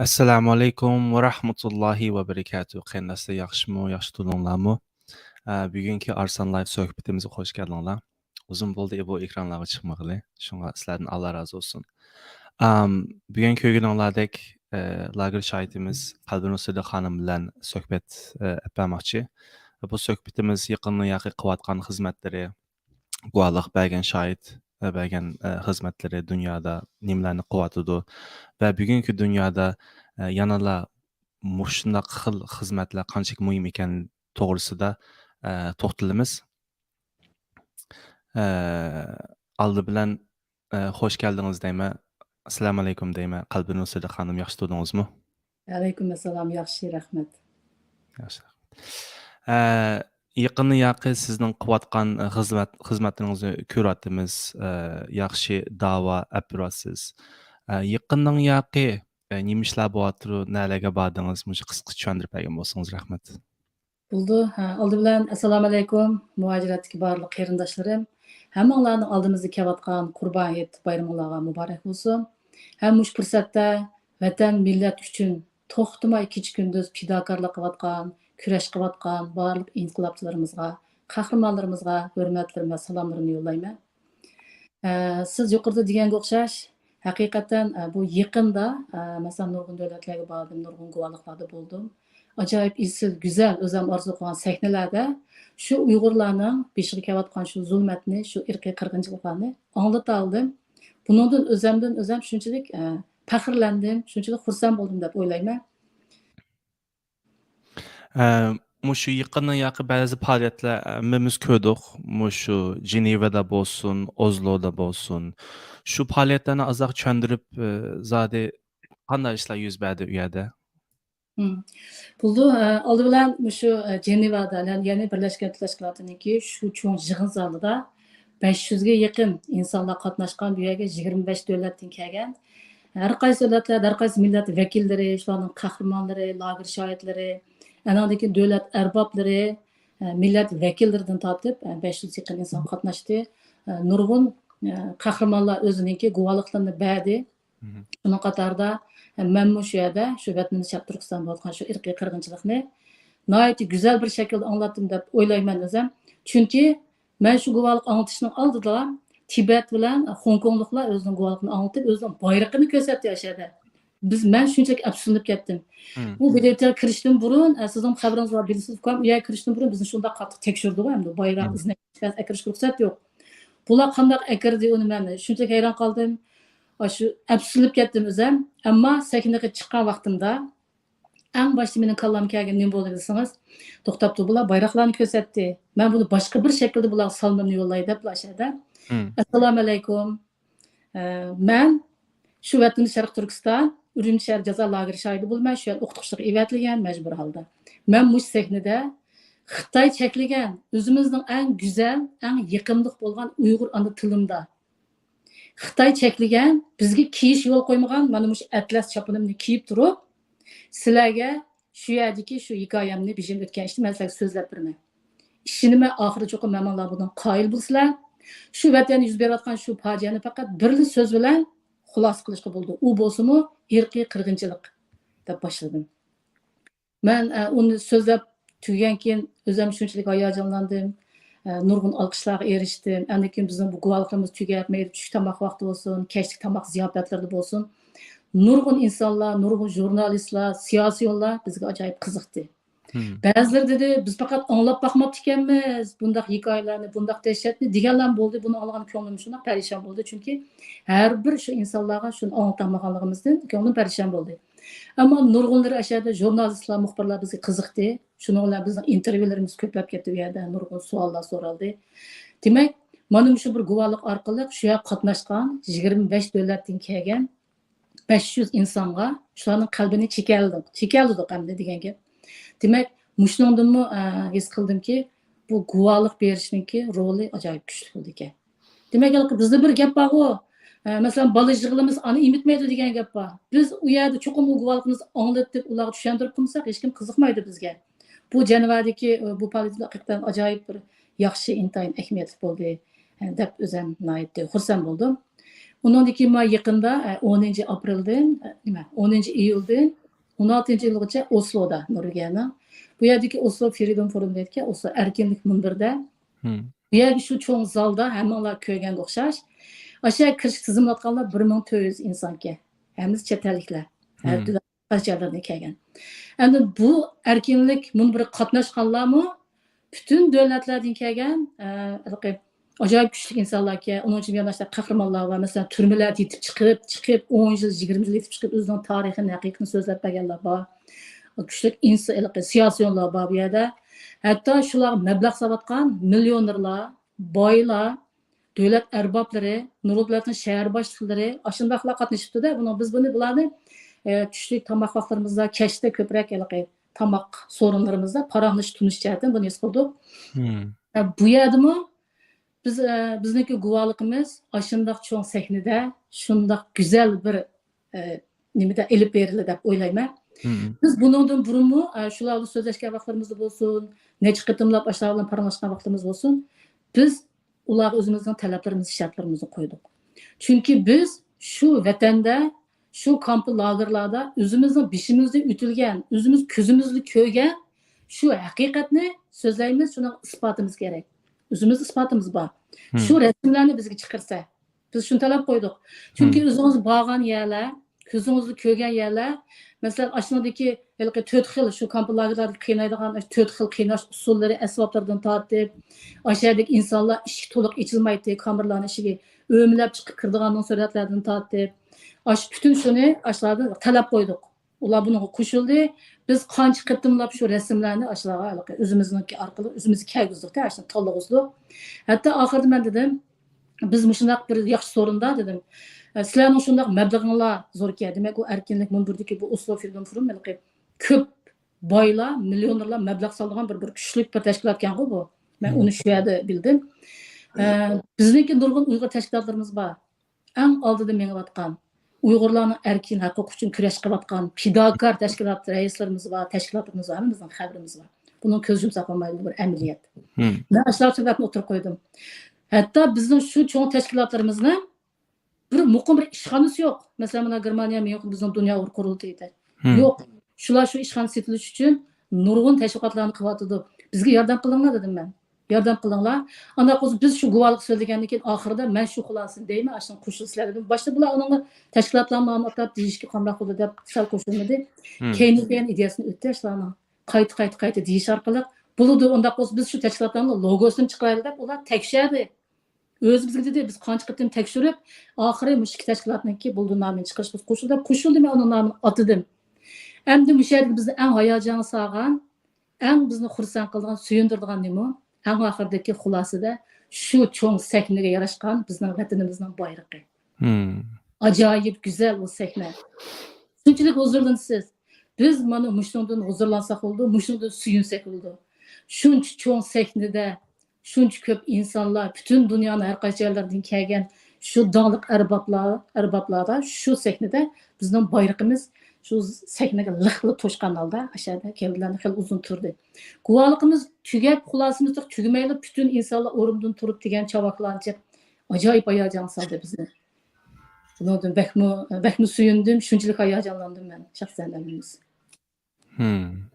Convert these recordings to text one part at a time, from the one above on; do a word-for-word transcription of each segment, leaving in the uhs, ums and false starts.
ئەسسالامۇ ئەلەيكۇم ۋە رەھمەتۇللاھى ۋە بەرىكاتۇھ. قېرىنداشلار، ياخشىمۇ؟ ياخشى تۇردۇڭلارمۇ؟ ئە، بۈگۈنكى ئارسان لايف سۆھبىتىمىزگە خوش كەلدىڭلار. ئۇزۇن بولدى بۇ ئېكرانلارغا چىقمىغىلى. شۇڭا سىلەردىن ئاللا رازى بولسۇن. ئام، بۈگۈن كۆرگىنىڭلاردەك، ئە، لاگېر شاھىتىمىز قەلبىنۇر سىدىق خانىم بىلەن سۆھبەت، ئە، ئېلىپ بەرمەكچى. بۇ سۆھبىتىمىز يېقىندىن ياقى قىلىۋاتقان خىزمەتلىرى، گۇۋاھلىق بەرگەن شاھىت، ئە، بەرگەن، ئە، خىزمەتلىرى دۇنيادا نېمىلەرنى قىلىۋاتىدۇ ۋە بۈگۈنكى دۇنيادا، ئە، يەنىلا مۇشۇنداق خىل خىزمەتلەر قانچىلىك مۇھىم ئىكەن توغرىسىدا، ئە، توختىلىمىز. ئە، ئالدى بىلەن، ئە، خوش كەلدىڭىز دەيمەن. ئەسسالامۇ ئەلەيكۇم دەيمەن. قەلبىنۇر سىدىق خانىم، ياخشى تۇردىڭىزمۇ؟ ئەلەيكۇم ئەسسالام، ياخشى، رەھمەت. ياخشى. ئە، يېقىندىن ياقى سىزنىڭ قىلىۋاتقان، ئە، خىزمەت، خىزمەتلىرىڭىزنى كۆرۈۋاتىمىز. ئە، ياخشى داۋا ئەپ بېرىۋاتىسىز. ئە، يېقىندىن ياقى، ئە، نېمە ئىشلار بولۇۋاتىدۇ، نەلەرگە باردىڭىز؟ مۇشۇ قىسقىچە چۈشەندۈرۈپ بەرگەن بولسىڭىز رەھمەت. بولىدۇ. ھە، ئالدى بىلەن ئەسسالامۇ ئەلەيكۇم، مۇھاجىرەتتىكى بارلىق قېرىنداشلىرىم. ھەممىڭلارنىڭ ئالدىمىزدا كېلىۋاتقان قۇربان ھېيت بايرىمىڭلارغا مۇبارەك بولسۇن. ھەم مۇشۇ پۇرسەتتە ۋەتەن، مىللەت ئۈچۈن توختىماي كېچە-كۈندۈز پىداكارلىق قىلىۋاتقان، كۈرەش قىلىۋاتقان بارلىق ئىنقىلابچىلىرىمىزغا، قەھرىمانلىرىمىزغا ھۆرمەتلىرىم ۋە سالاملىرىمنى يوللايمەن. ئە، سىز يۇقىرىدا دېگەنگە ئوخشاش، ھەقىقەتەن، ئە، بۇ يېقىندا، ئە، مەسىلەن، نۇرغۇن دۆلەتلەرگە باردىم، نۇرغۇن گۇۋاھلىقلاردا بولدۇم. ئاجايىپ ئېسىل، گۈزەل، ئۆزۈم ئارزۇ قىلغان سەھنىلەردە شۇ ئۇيغۇرلارنىڭ بېشىغا كېلىۋاتقان شۇ زۇلمەتنى، شۇ ئىرقىي قىرغىنچىلىقلارنى ئاڭلىتالدىم. بۇنىڭدىن ئۆزەمدىن ئۆزەم شۇنچىلىك، ئە، پەخىرلەندىم، شۇنچىلىك خۇرسەن بولدۇم دەپ ئويلايمەن. ئە، مۇشۇ يېقىندىن ياقى بەزى پائالىيەتلەر ھەممىمىز كۆردۇق. مۇشۇ جېنېۋادا بولسۇن، ئوزلودا بولسۇن. شۇ پائالىيەتلەرنى ئازراق چۈشەندۈرۈپ، ئە، زادى قانداق ئىشلار يۈز بەردى ئۇ يەردە؟ مم. بولىدۇ. ئە، ئالدى بىلەن مۇشۇ، ئە، جېنېۋادا، يەنى، يەنى بىرلەشكەن دۆلەتلەر تەشكىلاتىنىڭكى شۇ چوڭ يىغىن زالىدا بەش يۈزگە يېقىن ئىنسانلار قاتناشقان، بۇ يەرگە يىگىرمە بەش دۆلەتتىن كەلگەن، ھەر قايسى دۆلەتلەر، ھەر قايسى مىللەت ۋەكىللىرى، شۇلارنىڭ قەھرىمانلىرى، لاگېر شاھىتلىرى، ئەنىڭدىن كېيىن دۆلەت ئەربابلىرى، ئە، مىللەت ۋەكىللىرىدىن تارتىپ، ئە، بەش يۈز يېقىن ئىنسان قاتناشتى. ئە، نۇرغۇن، ئە، قەھرىمانلار ئۆزىنىڭكى گۇۋاھلىقلىرىنى بەردى. مم. شۇنىڭ قاتارىدا، ئە، مەنمۇ شۇ يەردە، شۇ ۋەتىنىمىز شەرقىي تۈركىستاندا بولۇۋاتقان شۇ ئىرقىي قىرغىنچىلىقنى ناھايىتى گۈزەل بىر شەكىلدە ئاڭلاتتىم دەپ ئويلايمەن ئۆزۈم. چۈنكى مەن شۇ گۇۋاھلىق ئاڭلىتىشنىڭ ئالدىدا تىبەت بىلەن خوڭكوڭلۇقلار ئۆزىنىڭ گۇۋاھلىقىنى ئاڭلىتىپ، ئۆزىنىڭ بايرىقىنى كۆرسەتتى ئاشۇ يەردە. بىز، مەن شۇنچىلىك ئەپسۇسلىنىپ كەتتىم. مم. بۇ ۋىدېئوغا كىرىشتىن بۇرۇن، ئە، سىزنىڭ خەۋىرىڭىز بار، بىلىسىز، ئۇكام، ئۇ يەرگە كىرىشتىن بۇرۇن بىزنى شۇنداق قاتتىق تەكشۈردىغۇ، ئەمدى بايراق، مم، ئىزنەك ئەكىرىشكە رۇخسەت يوق. بۇلار قانداق ئەكىردى ئۇنى، مەن شۇنچىلىك ھەيران قالدىم. ئاشۇ ئەپسۇسلىنىپ كەتتىم ئۆزۈم. ئەمما سەھنىگە چىققان ۋاقتىمدا ئەڭ باشتا مېنىڭ كاللامغا كەلگەن نېمە بولدى دېسىڭىز، توختاپ تۇر، بۇلار بايراقلارنى كۆرسەتتى. مەن بۇنى باشقا بىر شەكىلدە بۇلارغا سالىمىمنى يوللاي دەپلا ئاشۇ يەردە. مم. ئەسسالامۇ ئەلەيكۇم. ئە، مەن شۇ ۋەتىنىمىز شەرقىي تۈركىستان، ئۈرۈمچى شەھەر جازا لاگېرى شاھىتى بولىمەن، شۇ يەردە ئوقۇتقۇچىلىققا ئەۋەتىلگەن مەجبۇرىي ھالدا. مەن مۇشۇ سەھنىدە خىتاي چەكلىگەن، ئۆزىمىزنىڭ ئەڭ گۈزەل، ئەڭ يېقىملىق بولغان ئۇيغۇر ئانا تىلىمدا خىتاي چەكلىگەن، بىزگە كىيىش يول قويمىغان مانا مۇشۇ ئەتلەس چاپىنىمنى كىيىپ تۇرۇپ، سىلەرگە شۇ يەردىكى شۇ ھېكايەمنى، بېشىمدىن ئۆتكەن ئىشنى مەن سىلەرگە سۆزلەپ بېرىمەن. ئىشىنىمەن، ئاخىرى چوقۇم مەن ماڭا بۇنىڭ قايىل بولىسىلەر. شۇ ۋەتەندە يۈز بېرىۋاتقان شۇ پاجىئەنى پەقەت بىرلا سۆز بىلەن خۇلاسە قىلىشقا بولىدۇ. ئۇ بولسىمۇ ئىرقىي قىرغىنچىلىق، دەپ باشلىدىم. مەن، ئە، ئۇنى سۆزلەپ تۈگىگەن كېيىن ئۆزۈم شۇنچىلىك ھاياجانلاندىم. ئە، نۇرغۇن ئالقىشلارغا ئېرىشتىم. ئاندىن كېيىن بىزنىڭ بۇ گۇۋاھلىقىمىز تۈگەپ، مەيلى چۈشلۈك تاماق ۋاقتى بولسۇن، كەچلىك تاماق زىياپەتلىرىدە بولسۇن، نۇرغۇن ئىنسانلار، نۇرغۇن ژۇرنالىستلار، سىياسىيونلار بىزگە ئاجايىپ قىزىقتى. مم. بەزىلىرى دېدى، بىز پەقەت ئاڭلاپ باقماپتىكەنمىز بۇنداق ھېكايىلەرنى، بۇنداق دەھشەتنى دېگەنلەرمۇ بولدى. بۇنى ئاڭلىغان كۆڭلۈم شۇنداق پەرىشان بولدى. چۈنكى ھەر بىر شۇ ئىنسانلارغا شۇنى ئاڭلىتالمىغانلىقىمىزدىن كۆڭلۈم پەرىشان بولدى. ئەمما نۇرغۇنلىرى ئەشەدە ژۇرنالىستلار، مۇخبىرلار بىزگە قىزىقتى. شۇنىڭ بىلەن بىزنىڭ ئىنتېرۋيۇلىرىمىز كۆپلەپ كەتتى، ئۇ يەردە نۇرغۇن سوئاللار سورالدى. دېمەك، مانا مۇشۇ بىر گۇۋاھلىق ئارقىلىق شۇ يەرگە قاتناشقان يىگىرمە بەش دۆلەتتىن كەلگەن بەش يۈز ئىنسانغا شۇلارنىڭ قەلبىنى چېكەلدۇق، چېكەلدۇق ئەمدى دېگەن گەپ. دېمەك، مۇشۇنىڭدىنمۇ، ئە، ھېس قىلدىمكى، بۇ گۇۋاھلىق بېرىشنىڭكى رولى ئاجايىپ كۈچلۈك بولىدىكەن. دېمەك، ھېلىقى بىزدە بىر گەپ بارغۇ، ئە، مەسىلەن، بالا يىغلىمىسا ئانا ئېمىتمەيدۇ دېگەن گەپ بار. بىز ئۇ يەردە چوقۇم ئۇ گۇۋاھلىقىمىزنى ئاڭلىتىپ، ئۇلارغا چۈشەندۈرۈپ قىلمىساق، ھېچكىم قىزىقمايدۇ بىزگە. بۇ جەنۋەدىكى، ئە، بۇ پائالىيەت ھەقىقەتەن ئاجايىپ بىر ياخشى، ئىنتايىن ئەھمىيەتلىك بولدى، ئە، دەپ ئۆزۈم ناھايىتى خۇرسەن بولدۇم. ئۇنىڭدىن كېيىن مانا يېقىندا، ئە، ئونىنچى ئاپرېلدىن، ئە، نېمە، ئونىنچى ئىيۇلدىن ئون ئالتىنچى ئىيۇلغىچە ئوسلودا، نورۋېگىيەنىڭ. بۇ يەردىكى ئوسلو فرىدوم فورۇم دەيدىكەن، ئوسلو ئەركىنلىك مۇنبىرىدە. مم. بۇ يەرگە شۇ چوڭ زالدا ھەممىڭلار كۆرگەنگە ئوخشاش. ئاشۇ يەرگە كىرىشكە تىزىملاتقانلار بىر مىڭ تۆت يۈز ئىنسانكەن. ھەممىسى چەت ئەللىكلەر. ھەر مم. تۈرلۈك قەشەرلەردىن كەلگەن. ئەمدى بۇ ئەركىنلىك مۇنبىرىگە قاتناشقانلارمۇ پۈتۈن دۆلەتلەردىن كەلگەن، ئە، ھېلىقى ئاجايىپ كۈچلۈك ئىنسانلاركەن. ئۇنىڭ ئىچىدە يەنە قەھرىمانلار بار. مەسىلەن، تۈرمىلەردە يېتىپ چىقىپ، چىقىپ، ئون يىل، يىگىرمە يىل يېتىپ چىقىپ، ئۆزىنىڭ تارىخىنى، ھەقىقىتىنى سۆزلەپ بەرگەنلەر بار. كۈچلۈك ئىنس-، ھېلىقى سىياسىيونلار بار بۇ يەردە. ھەتتا شۇلارغا مەبلەغ سالىۋاتقان مىليونېرلار، بايلار، دۆلەت ئەربابلىرى، نۇرغۇن دۆلەتنىڭ شەھەر باشلىقلىرى، ئاشۇنداقلار قاتنىشىپتۇ-دە. بۇنىڭ، بىز بۇنى، بۇلارنى، ئە، چۈشلۈك تاماق ۋاقىتلىرىمىزدا، كەچتە كۆپرەك ھېلىقى تاماق سورۇنلىرىمىزدا پاراڭلىشىپ تونۇش جەھەتتىن بۇنى ھېس قىلدۇق. مم. ئە، بۇ يەردىمۇ بىز، ئە، بىزنىڭكى گۇۋاھلىقىمىز ئاشۇنداق چوڭ سەھنىدە شۇنداق گۈزەل بىر، ئە، نېمىدە ئېلىپ بېرىلدى دەپ ئويلايمەن. مم. بىز بۇنىڭدىن بۇرۇنمۇ، ئە، شۇلار بىلەن سۆزلەشكەن ۋاقىتلىرىمىزدا بولسۇن، نەچچە قېتىملاپ ئاشۇلار بىلەن پاراڭلاشقان ۋاقتىمىز بولسۇن، بىز ئۇلارغا ئۆزىمىزنىڭ تەلەپلىرىمىزنى، شەرتلىرىمىزنى قويدۇق. چۈنكى بىز شۇ ۋەتەندە، شۇ كامپا لاگېرلاردا ئۆزىمىزنىڭ بېشىمىزدىن ئۆتۈلگەن، ئۆزىمىز كۆزىمىز بىلەن كۆرگەن شۇ ھەقىقەتنى سۆزلەيمىز، شۇنىڭ ئىسپاتىمىز كېرەك. ئۆزىمىز ئىسپاتىمىز بار. مم. شۇ رەسىملەرنى بىزگە چىقىرسا، بىز شۇنى تەلەپ قويدۇق. چۈنكى مم. ئۆزىڭىز بارغان يەرلەر، كۆزىڭىزدە كۆرگەن يەرلەر، مەسىلەن، ئاشۇنىڭدىكى ھېلىقى تۆت خىل، شۇ كامپا لاگېرلاردا قىينايدىغان تۆت خىل قىيناش ئۇسۇللىرى، ئەسۋابلىرىدىن تارتىپ، ئاشۇ يەردىكى ئىنسانلار ئىشىك تولۇق ئېچىلمايتتى، كامېرلارنىڭ ئىشىكى ئۆمىلەپ چىقىپ كىرىدىغاننىڭ سۈرەتلىرىدىن تارتىپ، ئاشۇ پۈتۈن شۇنى ئاشۇلاردىن تەلەپ قويدۇق. ئۇلار بۇنىڭغا قوشۇلدى. بىز قانچە قېتىملاپ شۇ رەسىملەرنى ئاشۇلارغا ھېلىقى ئۆزىمىزنىڭكى ئارقىلىق ئۆزىمىز كىيگۈزدۇق-تە، ئاشۇنى تاللىغۇزدۇق. ھەتتا ئاخىرىدا مەن دېدىم، بىز مۇشۇنداق بىر ياخشى سورۇندا دېدىم. ئە، سىلەرنىڭ شۇنداق مەبلىغىڭلار زوركەن. دېمەك، ئۇ ئەركىنلىك مۇنبىرىدىكى بۇ ئوسلو فرىدوم فورۇم ھېلىقى كۆپ بايلار، مىليونېرلار مەبلەغ سالىدىغان بىر، بىر كۈچلۈك بىر تەشكىلاتكەنغۇ بۇ. مەن مم. ئۇنى شۇ يەردە بىلدىم. ئە، بىزنىڭكى نۇرغۇن ئۇيغۇر تەشكىلاتلىرىمىز بار. ئەڭ ئالدىدا مېڭىۋاتقان، ئۇيغۇرلارنىڭ ئەركىن ھەققى ئۈچۈن كۈرەش قىلىۋاتقان پىداكار تەشكىلات رەئىسلىرىمىز بار، تەشكىلاتلىرىمىز بار، ھەممىمىزنىڭ خەۋىرىمىز بار. بۇنىڭ كۆز يۇمساق بولمايدۇ، بۇ بىر ئەمەلىيەت. مم. مەن ئاشۇنداق سۆھبەتنى ئوتتۇرىغا قويدۇم. ھەتتا بىزنىڭ شۇ چوڭ تەشكىلاتلىرىمىزنىڭ بىر مۇقىم بىر ئىشخانىسى يوق. مەسىلەن، مانا گېرمانىيە ميۇنخېن بىزنىڭ دۇنيا ئۇيغۇر قۇرۇلتىيى. مم. يوق. شۇلار شۇ ئىشخانا سېتىلىش ئۈچۈن نۇرغۇن تەشۋىقاتلارنى قىلىۋاتىدۇ. بىزگە ياردەم قىلىڭلار دېدىم مەن. ياردەم قىلىڭلار. ئانداق بولسا بىز شۇ گۇۋاھلىق سۆزلىگەندىن كېيىن ئاخىرىدا مەن شۇ خۇلاسىنى دەيمەن، ئاشۇنى قوشۇلسىلەر دېدىم. باشتا بۇلار ئۇنىڭغا تەشكىلاتلارنىڭ نامىنى ئاتاپ دېيىشكە قامراق بولدى دەپ سەل قوشۇلمىدى. مم. كەينى كەينى ئىدىيەسىنى ئۆتتى ئاشۇلارنىڭ. قايتا، قايتا، قايتا دېيىش ئارقىلىق بولىدۇ، ئۇنداق بولسا بىز شۇ تەشكىلاتلارنىڭ لوگوسىنى چىقىرايلى دەپ ئۇلار تەكشۈردى. ئۆزى بىزگە دېدى، بىز قانچە قېتىم تەكشۈرۈپ، ئاخىرى مۇشۇ ئىككى تەشكىلاتنىڭكى بولدى نامىنى چىقىرىش بىز قوشۇلدى دەپ قوشۇلدى، مەن ئۇنىڭ نامىنى ئاتىدىم. ئەمدى مۇشۇ يەردىكى بىزنى ئەڭ ھاياجانغا سالغان، ئەڭ بىزنى خۇرسەن قىلىدىغان، سۆيۈندۈرىدىغان نېمە؟ ئەڭ ئاخىرىدىكى خۇلاسىدە شۇ چوڭ سەھنىگە ياراشقان بىزنىڭ ۋەتىنىمىزنىڭ بايرىقى. مم. ئاجايىپ گۈزەل ئۇ سەھنە. شۇنچىلىك ھۇزۇرلىنىسىز. بىز مانا مۇشۇنىڭدىن ھۇزۇرلانساق بولىدۇ، مۇشۇنىڭدىن سۆيۈنسەك بولىدۇ. شۇنچە چوڭ سەھنىدە شۇنچە كۆپ ئىنسانلار، پۈتۈن دۇنيانىڭ ھەر قايسى جايلىرىدىن كەلگەن شۇ داڭلىق ئەربابلار، ئەربابلاردا شۇ سەھنىدە بىزنىڭ بايرىقىمىز شۇ سەھنىگە لىق بىلەن توشقان ھالدا ئاشۇ يەردە گەۋدىلەرنى خېلى ئۇزۇن تۇردى. گۇۋاھلىقىمىز تۈگەپ، خۇلاسىمىز تېخى تۈگىمەيلا پۈتۈن ئىنسانلار ئورنىدىن تۇرۇپ دېگەن چاۋاكلارنىچە ئاجايىپ ھاياجانغا سالدى بىزنى. بۇنىڭدىن بەكمۇ، بەكمۇ سۆيۈندۈم، شۇنچىلىك ھاياجانلاندىم مەن شەخسەن ھەممىمىز. ھىم.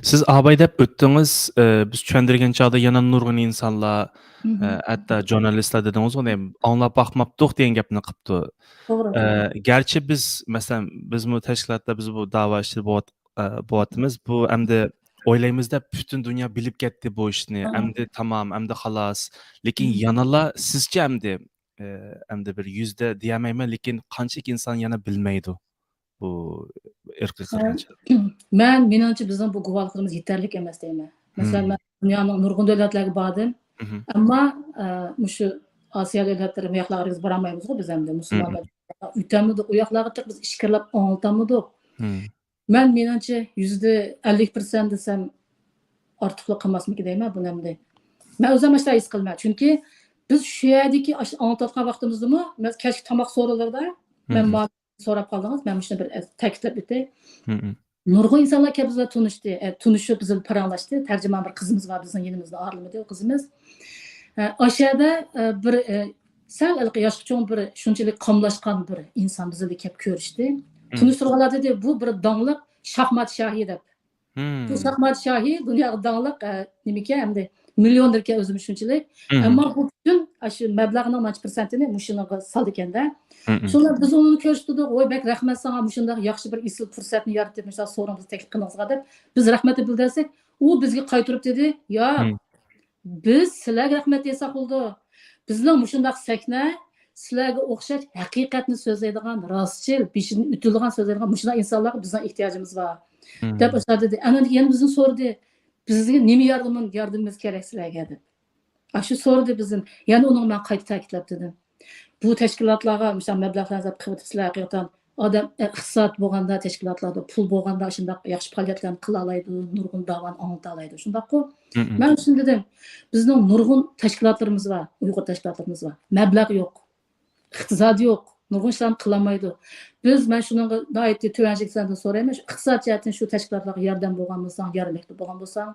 سىز ئاباي دەپ ئۆتتىڭىز، ئە، بىز چۈشەندۈرگەن چاغدا يەنە نۇرغۇن ئىنسانلار، ئە، ھەتتا ژۇرنالىستلار دېدىڭىزغۇ، نېمە، ئاڭلاپ باقماپتۇق دېگەن گەپنى قىپتۇ. توغرا، ئە، توغرا. گەرچە بىز، مەسىلەن، بىزمۇ تەشكىلاتتا بىز بۇ داۋا ئىشلىرى بولۇۋات-، ئە، بولۇۋاتىمىز. بۇ ئەمدى ئويلايمىز دەپ پۈتۈن دۇنيا بىلىپ كەتتى بۇ ئىشنى. ھە. ئەمدى تامام، ئەمدى خالاس. لېكىن ھىم. يەنىلا سىزچە ئەمدى، ئە، ئەمدى بىر يۈزدە دېيەلمەيمەن، لېكىن قانچىلىك ئىنسان يەنە بىلمەيدۇ بۇ ئىرقىي قىرغىنچىلىق؟ مەن، مېنىڭچە بىزنىڭ بۇ گۇۋاھلىقىمىز يېتەرلىك ئەمەس دەيمەن. مەسىلەن، مەن دۇنيانىڭ نۇرغۇن دۆلەتلەرگە باردىم. ئەمما، ئە، مۇشۇ ئاسىيا دۆلەتلىرى، بۇ ياقلارغا بىز بارالمايمىزغۇ بىز ئەمدى. مۇسۇلمان ئۆتەلمىدۇق. ئۇ ياقلارغا تېخى بىز ئىچكىرىلەپ ئاڭلىتالمىدۇق. مەن، مېنىڭچە، يۈزدە ئەللىك پىرسەنت دېسەم، ئارتۇقلۇق قىلماسمىكىن دەيمەن بۇنى ئەمدى. مەن ئۆزۈم ئاشۇنداق ھېس قىلىمەن. چۈنكى بىز شۇ يەردىكى ئاش-، ئاڭلىتىۋاتقان ۋاقتىمىزدىمۇ، مەن كەچلىك تاماق سورۇنلىرىدا، مەن مم. ما-، سوراپ قالدىڭىز، مەن مۇشۇنى بىر ئەز-، تەكىتلەپ ئۆتەي. مم. نۇرغۇن ئىنسانلار كەپ بىزلەر تونۇشتى، ئە، تونۇشۇپ بىزنى پاراڭلاشتى. تەرجىمانى بىر قىزىمىز بار، بىزنىڭ يېنىمىزدا ئارىلىمىدى ئۇ قىزىمىز. ئە، ئاشۇ يەردە، ئە، بىر، ئە، سەل ھېلىقى ياشقا چوڭ بىر شۇنچىلىك قاملاشقان بىر ئىنسان بىزنى كەپ كۆرۈشتى. مم. تونۇشتۇرغانلار دېدى، بۇ بىر داڭلىق شاھمات شاھى دەپ. بۇ مم. شاھمات شاھى دۇنياغا داڭلىق، ئە، نېمىكەن ئەمدى مىليونېركەن ئۆزىمۇ شۇنچىلىك. مم. ئەمما بۇ پۈتۈن ئاشۇ مەبلەغنىڭ مانچە پىرسەنتىنى مۇشۇنىڭغا سالىدىكەن-دە. مم. شۇڭا بىز ئۇنى كۆرسىتىدۇق، ۋوي، بەك رەھمەت ساڭا، مۇشۇنداق ياخشى بىر ئېسىل پۇرسەتنى يارىتىپ، مۇشۇنداق سورۇنغا تەكلىپ قىلغىنىڭىزغا دەپ، بىز رەھمەتنى بىلدۈرسەك، ئۇ بىزگە قايتۇرۇپ دېدى، ياق، مم. بىز سىلەرگە رەھمەت دېسەك بولىدۇ. بىزنىڭ مۇشۇنداق سەھنە، سىلەرگە ئوخشاش ھەقىقەتنى سۆزلەيدىغان، راستچىل، بېشىدىن ئۆتۈلىدىغان سۆزلەيدىغان مۇشۇنداق ئىنسانلارغا بىزنىڭ ئېھتىياجىمىز بار، مم. دەپ ئاشۇنداق دېدى. ئاندىن يەنە بىزدىن سورىدى، بىزگە نېمە ياردىمى، ياردىمىمىز كېرەك سىلەرگە دەپ. ئاشۇ سورىدى بىزدىن. يەنە ئۇنىڭغا مەن قايتا تەكىتلەپ دېدىم. بۇ تەشكىلاتلارغا مۇشۇنداق مەبلەغلەرنى سەپ قىلىۋېتىپسىلەر، ھەقىقەتەن ئادەم، ئە، ئىقتىساد بولغاندا تەشكىلاتلاردا، پۇل بولغاندا شۇنداق ياخشى پائالىيەتلەرنى قىلالايدۇ، نۇرغۇن داۋانى ئاڭلىتالايدۇ. شۇنداققۇ؟ مم. مەن شۇنى دېدىم، بىزنىڭ نۇرغۇن تەشكىلاتلىرىمىز بار، ئۇيغۇر تەشكىلاتلىرىمىز بار. مەبلەغ يوق. ئىقتىسادى يوق. نۇرغۇن ئىشلارنى قىلالمايدۇ. بىز، مەن شۇنىڭغا ناھايىتى تۆۋەن سەندىن سورايمەن، شۇ ئىقتىساد جەھەتتىن شۇ تەشكىلاتلارغا ياردەم بولغان بولساڭ، ياردەم مەكتۇب بولغان بولساڭ،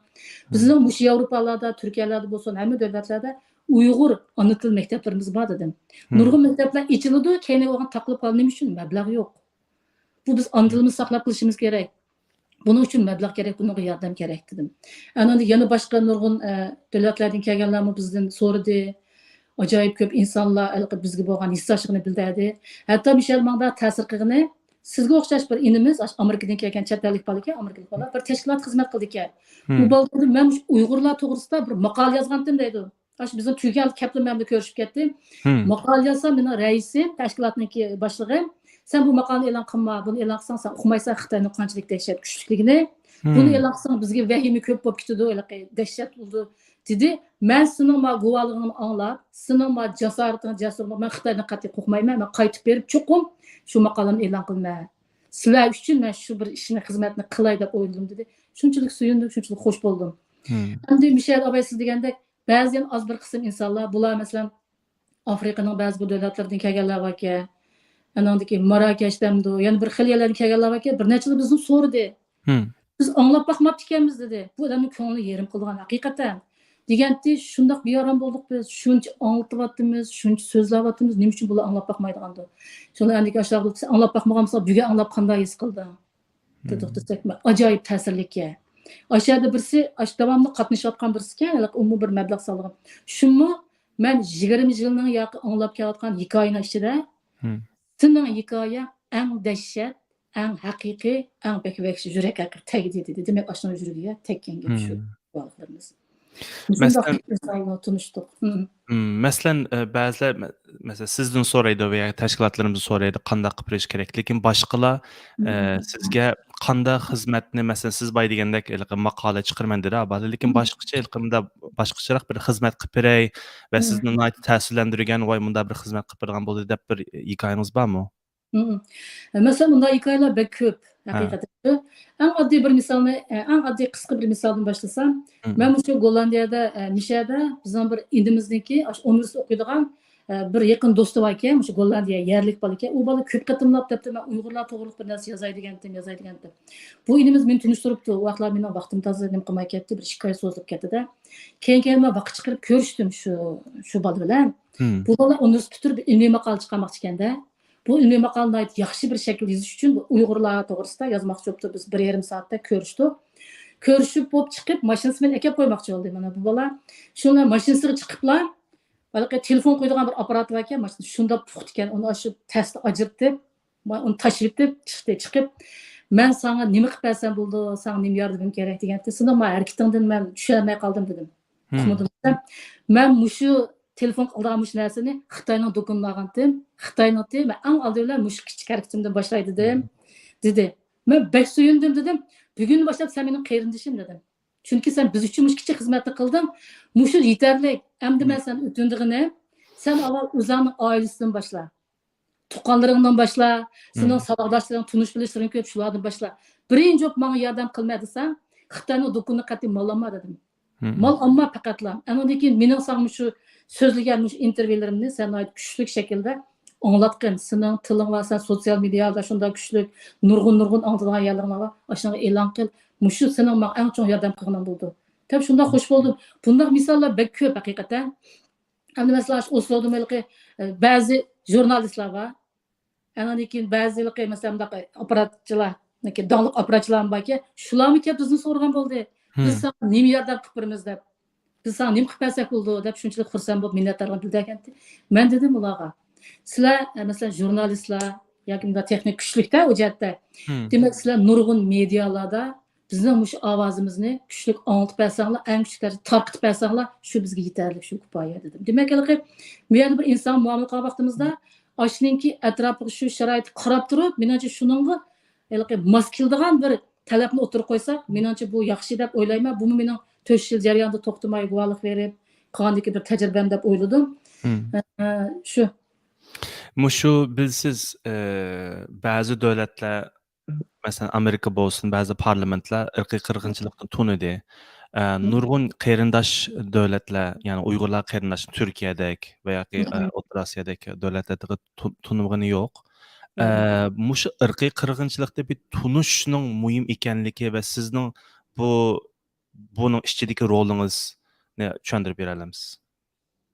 بىزنىڭ مۇشۇ ياۋروپالاردا، تۈركىيەلەردە بولسۇن، ھەممە دۆلەتلەردە ئۇيغۇر ئانا تىل مەكتەپلىرىمىز بار دېدىم. نۇرغۇن مەكتەپلەر ئېچىلىدۇ، كەينىگە بولغان تاقىلىپ قالىدۇ. نېمە ئۈچۈن؟ مەبلەغ يوق. بۇ بىز ئانا تىلىمىزنى ساقلاپ قېلىشىمىز كېرەك. بۇنىڭ ئۈچۈن مەبلەغ كېرەك، بۇنىڭغا ياردەم كېرەك دېدىم. ئەنە يەنە باشقا نۇرغۇن، ئە، دۆلەتلەردىن كەلگەنلەرمۇ بىزدىن سورىدى. ئاجايىپ كۆپ ئىنسانلار ھېلىقى بىزگە بولغان ھېسداشلىقىنى بىلدۈردى. ھەتتا مىشەل ماڭا تەسىر قىلغىنى، سىزگە ئوخشاش بىر ئىنىمىز، ئاشۇ ئامېرىكىدىن كەلگەن چەت ئەللىك بالا ئىكەن، ئامېرىكىلىق بالا، بىر تەشكىلاتتا خىزمەت قىلىدىكەن. ئۇ بالا دېدى، مەن مۇشۇ ئۇيغۇرلار توغرىسىدا بىر ماقالە يازغانتىم دەيدۇ. ئاشۇ بىزنىڭ تۈگەن كەپلىمەن بىلەن كۆرۈشۈپ كەتتى. ماقالە يازسام، مېنىڭ رەئىسىم، تەشكىلاتنىڭكى باشلىقى، سەن بۇ ماقالىنى ئېلان قىلما، بۇنى ئېلان قىلساڭ، سەن ئۇقمايسەن خىتاينىڭ قانچىلىك دەھشەت كۈچلۈكلۈكىنى. بۇنى ئېلان قىلساڭ، بىزگە ۋەھىمە كۆپ بولۇپ كېتىدۇ، ھېلىقى دەھشەت بولىدۇ، دېدى. مەن سېنىڭ ما گۇۋاھلىقىڭنى ئاڭلاپ، سېنىڭ ما جاسارىتىڭ، جەسۇرلۇقۇڭ، مەن خىتايدىن قەتئىي قورقمايمەن، مەن قايتىپ بېرىپ چوقۇم شۇ ماقالەمنى ئېلان قىلىمەن. سىلەر ئۈچۈن مەن شۇ بىر ئىشنى، خىزمەتنى قىلاي دەپ ئويلىدىم، دېدى. شۇنچىلىك سۆيۈندۈم، شۇنچىلىك خوش بولدۇم. ئەمدى مىشەل ئاۋاي سىز دېگەندەك، بەزى يەنە ئاز بىر قىسىم ئىنسانلار، بۇلار مەسىلەن، ئافرىقىنىڭ بەزى بىر دۆلەتلىرىدىن كەلگەنلەر باركەن، ئانىڭدىكى ماراكەشتەمدۇ، يەنە بىر خىل يەرلەردىن كەلگەنلەر باركەن، بىر نەچچىلەر بىزدىن سورىدى. بىز ئاڭلاپ باقماپتىكەنمىز، دېدى. بۇ ئادەمنىڭ كۆڭلىنى يېرىم قىلىدىغان ھەقىقەتەن. دېگەنتى، شۇنداق بىئارام بولدۇق بىز، شۇنچە ئاڭلىتىۋاتىمىز، شۇنچە سۆزلەۋاتىمىز، نېمە ئۈچۈن بۇلار ئاڭلاپ باقمايدىغاندۇ؟ شۇنى ئەندىكى ئاشۇلار بىلسە، ئاڭلاپ باقمىغان بولسا، بۈگۈن ئاڭلاپ قانداق ھېس قىلدىڭ؟ دېدۇق دېسەك، ئاجايىپ تەسىرلىككەن. ئاشۇ يەردە بىرسى، ئاشۇ داۋاملىق قاتنىشىۋاتقان بىرسىكەن، ھېلىقى ئۇمۇ بىر مەبلەغ سالغان. شۇمۇ مەن يىگىرمە يىلنىڭ ياقى ئاڭلاپ كېلىۋاتقان ھېكايىنىڭ ئىچىدە سېنىڭ ھېكايەڭ ئەڭ دەھشەت، ئەڭ ھەقىقىي، ئەڭ بەك ۋەھشىي، يۈرەك ھەققىدە تەگدى دېدى. دېمەك، ئاشۇنىڭ يۈرىكىگە تەگكەن گەپ شۇ بالىلىرىمىز. مۇشۇنداق مەسىلەن، ئىنسانلار تونۇشتۇق. مم، مەسىلەن، ئە، بەزىلەر، مە-، مەسىلەن، سىزدىن سورايدۇ ۋە يا تەشكىلاتلىرىمىزدىن سورايدۇ، قانداق قىلىپ بېرىش كېرەك. لېكىن باشقىلار، ئە، سىزگە قانداق خىزمەتنى، مەسىلەن، سىز بايا دېگەندەك، ھېلىقى ماقالە چىقىرىمەن دېدى، ئابادە. لېكىن باشقىچە، ھېلىقى مۇنداق باشقىچىراق بىر خىزمەت قىلىپ بېرەي ۋە سىزنى ناھايىتى تەسىرلەندۈرگەن، ۋاي، مۇنداق بىر خىزمەت قىلىپ بېرىدىغان بولدى دەپ بىر ھېكايىڭىز بارمۇ؟ مم. مەسىلەن، بۇنداق ھېكايىلەر بەك كۆپ، ھەقىقەتەن. ئەڭ ئاددىي بىر مىسالنى، ئەڭ ئاددىي قىسقا بىر مىسالدىن باشلىسام، مەن مۇشۇ گوللاندىيەدە، ئە، مىشەدە بىزنىڭ بىر ئىنىمىزنىڭكى ئاشۇ ئۇنىۋېرسىتېتتا ئوقۇيدىغان، ئە، بىر يېقىن دوستى باركەن، مۇشۇ گوللاندىيە يەرلىك بالىكەن. ئۇ بالا كۆپ قېتىملاپ دەپتۇ، مەن ئۇيغۇرلار توغرىلىق بىر نەرسە يازاي دېگەنتىم، يازاي دېگەنتىم. بۇ ئىنىمىز مېنى تونۇشتۇرۇپتۇ. ئۇ ۋاقىتلار مېنىڭ ۋاقتىم تازا نېمە قىلماي كەتتى، بىر ئىككى ئاي سوزۇلۇپ كەتتى-دە. كېيىن، كېيىن مەن ۋاقىت چىقىرىپ كۆرۈشتۈم شۇ، شۇ بالا بىلەن. بۇ بالا ئۇنىۋېرسىتېت پۈتتۈرۈپ ئىلمىي ماقالە چىقارماقچى ئىكەن-دە. بۇ ئىلمىي ماقالىنى ناھايىتى ياخشى بىر شەكىلدە يېزىش ئۈچۈن بۇ ئۇيغۇرلار توغرىسىدا يازماقچى بوپتۇ. بىز بىر يېرىم سائەتتە كۆرۈشتۇق. كۆرۈشۈپ بولۇپ چىقىپ، ماشىنىسى بىلەن ئەكەپ قويماقچى بولدى. مانا بۇ بالا شۇ بىلەن ماشىنىسىغا چىقىپلا، ھېلىقى تېلېفون قويىدىغان بىر ئاپپارات باركەن، ماشىنا شۇنداق پۇختا ئىكەن، ئۇنى ئاشۇ تەستە ئاجرىتىپ، ما-، ئۇنى تاشلىۋېتىپ چىقتى. چىقىپ، «مەن ساڭا نېمە قىلىپ بەرسەم بولىدۇ؟ ساڭا نېمە ياردىمىم كېرەك؟» دېگەنتى. «سېنىڭ ما ھەرىكىتىڭدىن مەن چۈشەنمەي قالدىم» دېدىم. ئۇقمىدىم دېسەم، «مەن مۇشۇ تېلېفون قىلىدىغان مۇشۇ نەرسىنى خىتاينىڭ دۇكىنىدىن ئالغانتىم. خىتاينىڭتى، مەن ئەڭ ئالدى بىلەن مۇشۇ كىچىك ھەرىكىتىمدىن باشلاي» دېدىم، دېدى. مەن بەك سۆيۈندۈم دېدىم. «بۈگۈندىن باشلاپ سەن مېنىڭ قېرىندىشىم» دېدىم. «چۈنكى سەن بىز ئۈچۈن مۇشۇ كىچىك خىزمەتنى قىلدىڭ. مۇشۇ يېتەرلىك. ئەمدى مەن سەندىن ئۆتۈنىدىغىنىم، سەن ئاۋۋال ئۆزۈڭنىڭ ئائىلىسىدىن باشلا. تۇغقانلىرىڭدىن باشلا، سېنىڭ ساۋاقداشلىرىڭ، تونۇش بىلىشلىرىڭ كۆپ، شۇلاردىن باشلا. بىرىنچى بولۇپ ماڭا ياردەم قىلما دېسەڭ، خىتاينىڭ دۇكىنىنى قەتئىي مال ئالما» دېدىم. مال ئالما پەقەتلا. ئاندىن كېيىن مېنىڭ ساڭا مۇشۇ سۆزلىگەن مۇشۇ ئىنتېرۋيۇلىرىمنى سەن ناھايىتى كۈچلۈك شەكىلدە ئاڭلاتقىن. سېنىڭ تىلىڭ بار، سەن سوتسىيال مېدىيادا شۇنداق كۈچلۈك، نۇرغۇن، نۇرغۇن ئاڭلىتىدىغان يەرلىرىڭ بار، ئاشۇنىڭغا ئېلان قىل. مۇشۇ سېنىڭ ماڭا ئەڭ چوڭ ياردەم قىلغىنىڭ بولىدۇ، دەپ شۇنداق خۇش بولدۇم. بۇنداق مىساللار بەك كۆپ ھەقىقەتەن. ئەمدى مەسىلەن، ئاشۇ ئوسلودىمۇ ھېلىقى، ئە، بەزى ژۇرنالىستلار بار. ئاندىن كېيىن بەزى ھېلىقى، مەسىلەن، مۇنداق ئاپپاراتچىلار، داڭلىق ئاپپاراتچىلارمۇ باركەن، شۇلارمۇ كەپ بىزدىن سورىغان بولدى. «بىز ساڭا نېمە ياردەم قىلىپ بېرىمىز؟» دەپ، «بىز ساڭا نېمە قىلىپ بەرسەك بولىدۇ؟» دەپ شۇنچىلىك خۇرسەن بولۇپ مىننەتدارلىقىنى بىلدۈرگەنتى. مەن دېدىم ئۇلارغا، «سىلەر، ئە، مەسىلەن، ژۇرنالىستلار ياكى مۇنداق تېخنىك كۈچلۈكتە ئۇ جەھەتتە. دېمەك، سىلەر نۇرغۇن مېدىيالاردا بىزنىڭ مۇشۇ ئاۋازىمىزنى كۈچلۈك ئاڭلىتىپ بەرسەڭلار، ئەڭ كۈچلۈك دەرىجىدە تارقىتىپ بەرسەڭلار، شۇ بىزگە يېتەرلىك، شۇ كۇپايە» دېدىم. دېمەك، ھېلىقى بۇ يەردە بىر ئىنسان مۇئامىلە قىلغان ۋاقتىمىزدا، ئاشۇنىڭكى ئەتراپىغا شۇ شارائىتقا قاراپ تۇرۇپ، مېنىڭچە شۇنىڭغا ھېلىقى ماس كېلىدىغان بىر تەلەپنى ئوتتۇرىغا قويساق، مېنىڭچە بۇ ياخشى دەپ ئويلايمەن. بۇمۇ مېنىڭ تۆت يىل جەريانىدا توختىماي گۇۋاھلىق بېرىپ قىلغاندىكى بىر تەجرىبەم دەپ ئويلىدىم. ئە، شۇ. مۇشۇ بىلسىز، ئە، بەزى دۆلەتلەر، مەسىلەن، ئامېرىكا بولسۇن، بەزى پارلامېنتلار ئىرقىي قىرغىنچىلىقنى تونۇدى. ئە، نۇرغۇن قېرىنداش دۆلەتلەر، يەنى ئۇيغۇرلار قېرىنداش تۈركىيەدەك ۋە ياكى، ئە، ئوتتۇرا ئاسىيادەك دۆلەتلەردە تو-، تونۇمىغىنى يوق. ئە، مۇشۇ ئىرقىي قىرغىنچىلىقنى بىر تونۇشنىڭ مۇھىم ئىكەنلىكى ۋە سىزنىڭ بۇ، بۇنىڭ ئىچىدىكى رولىڭىزنى چۈشەندۈرۈپ بېرەلەمسىز؟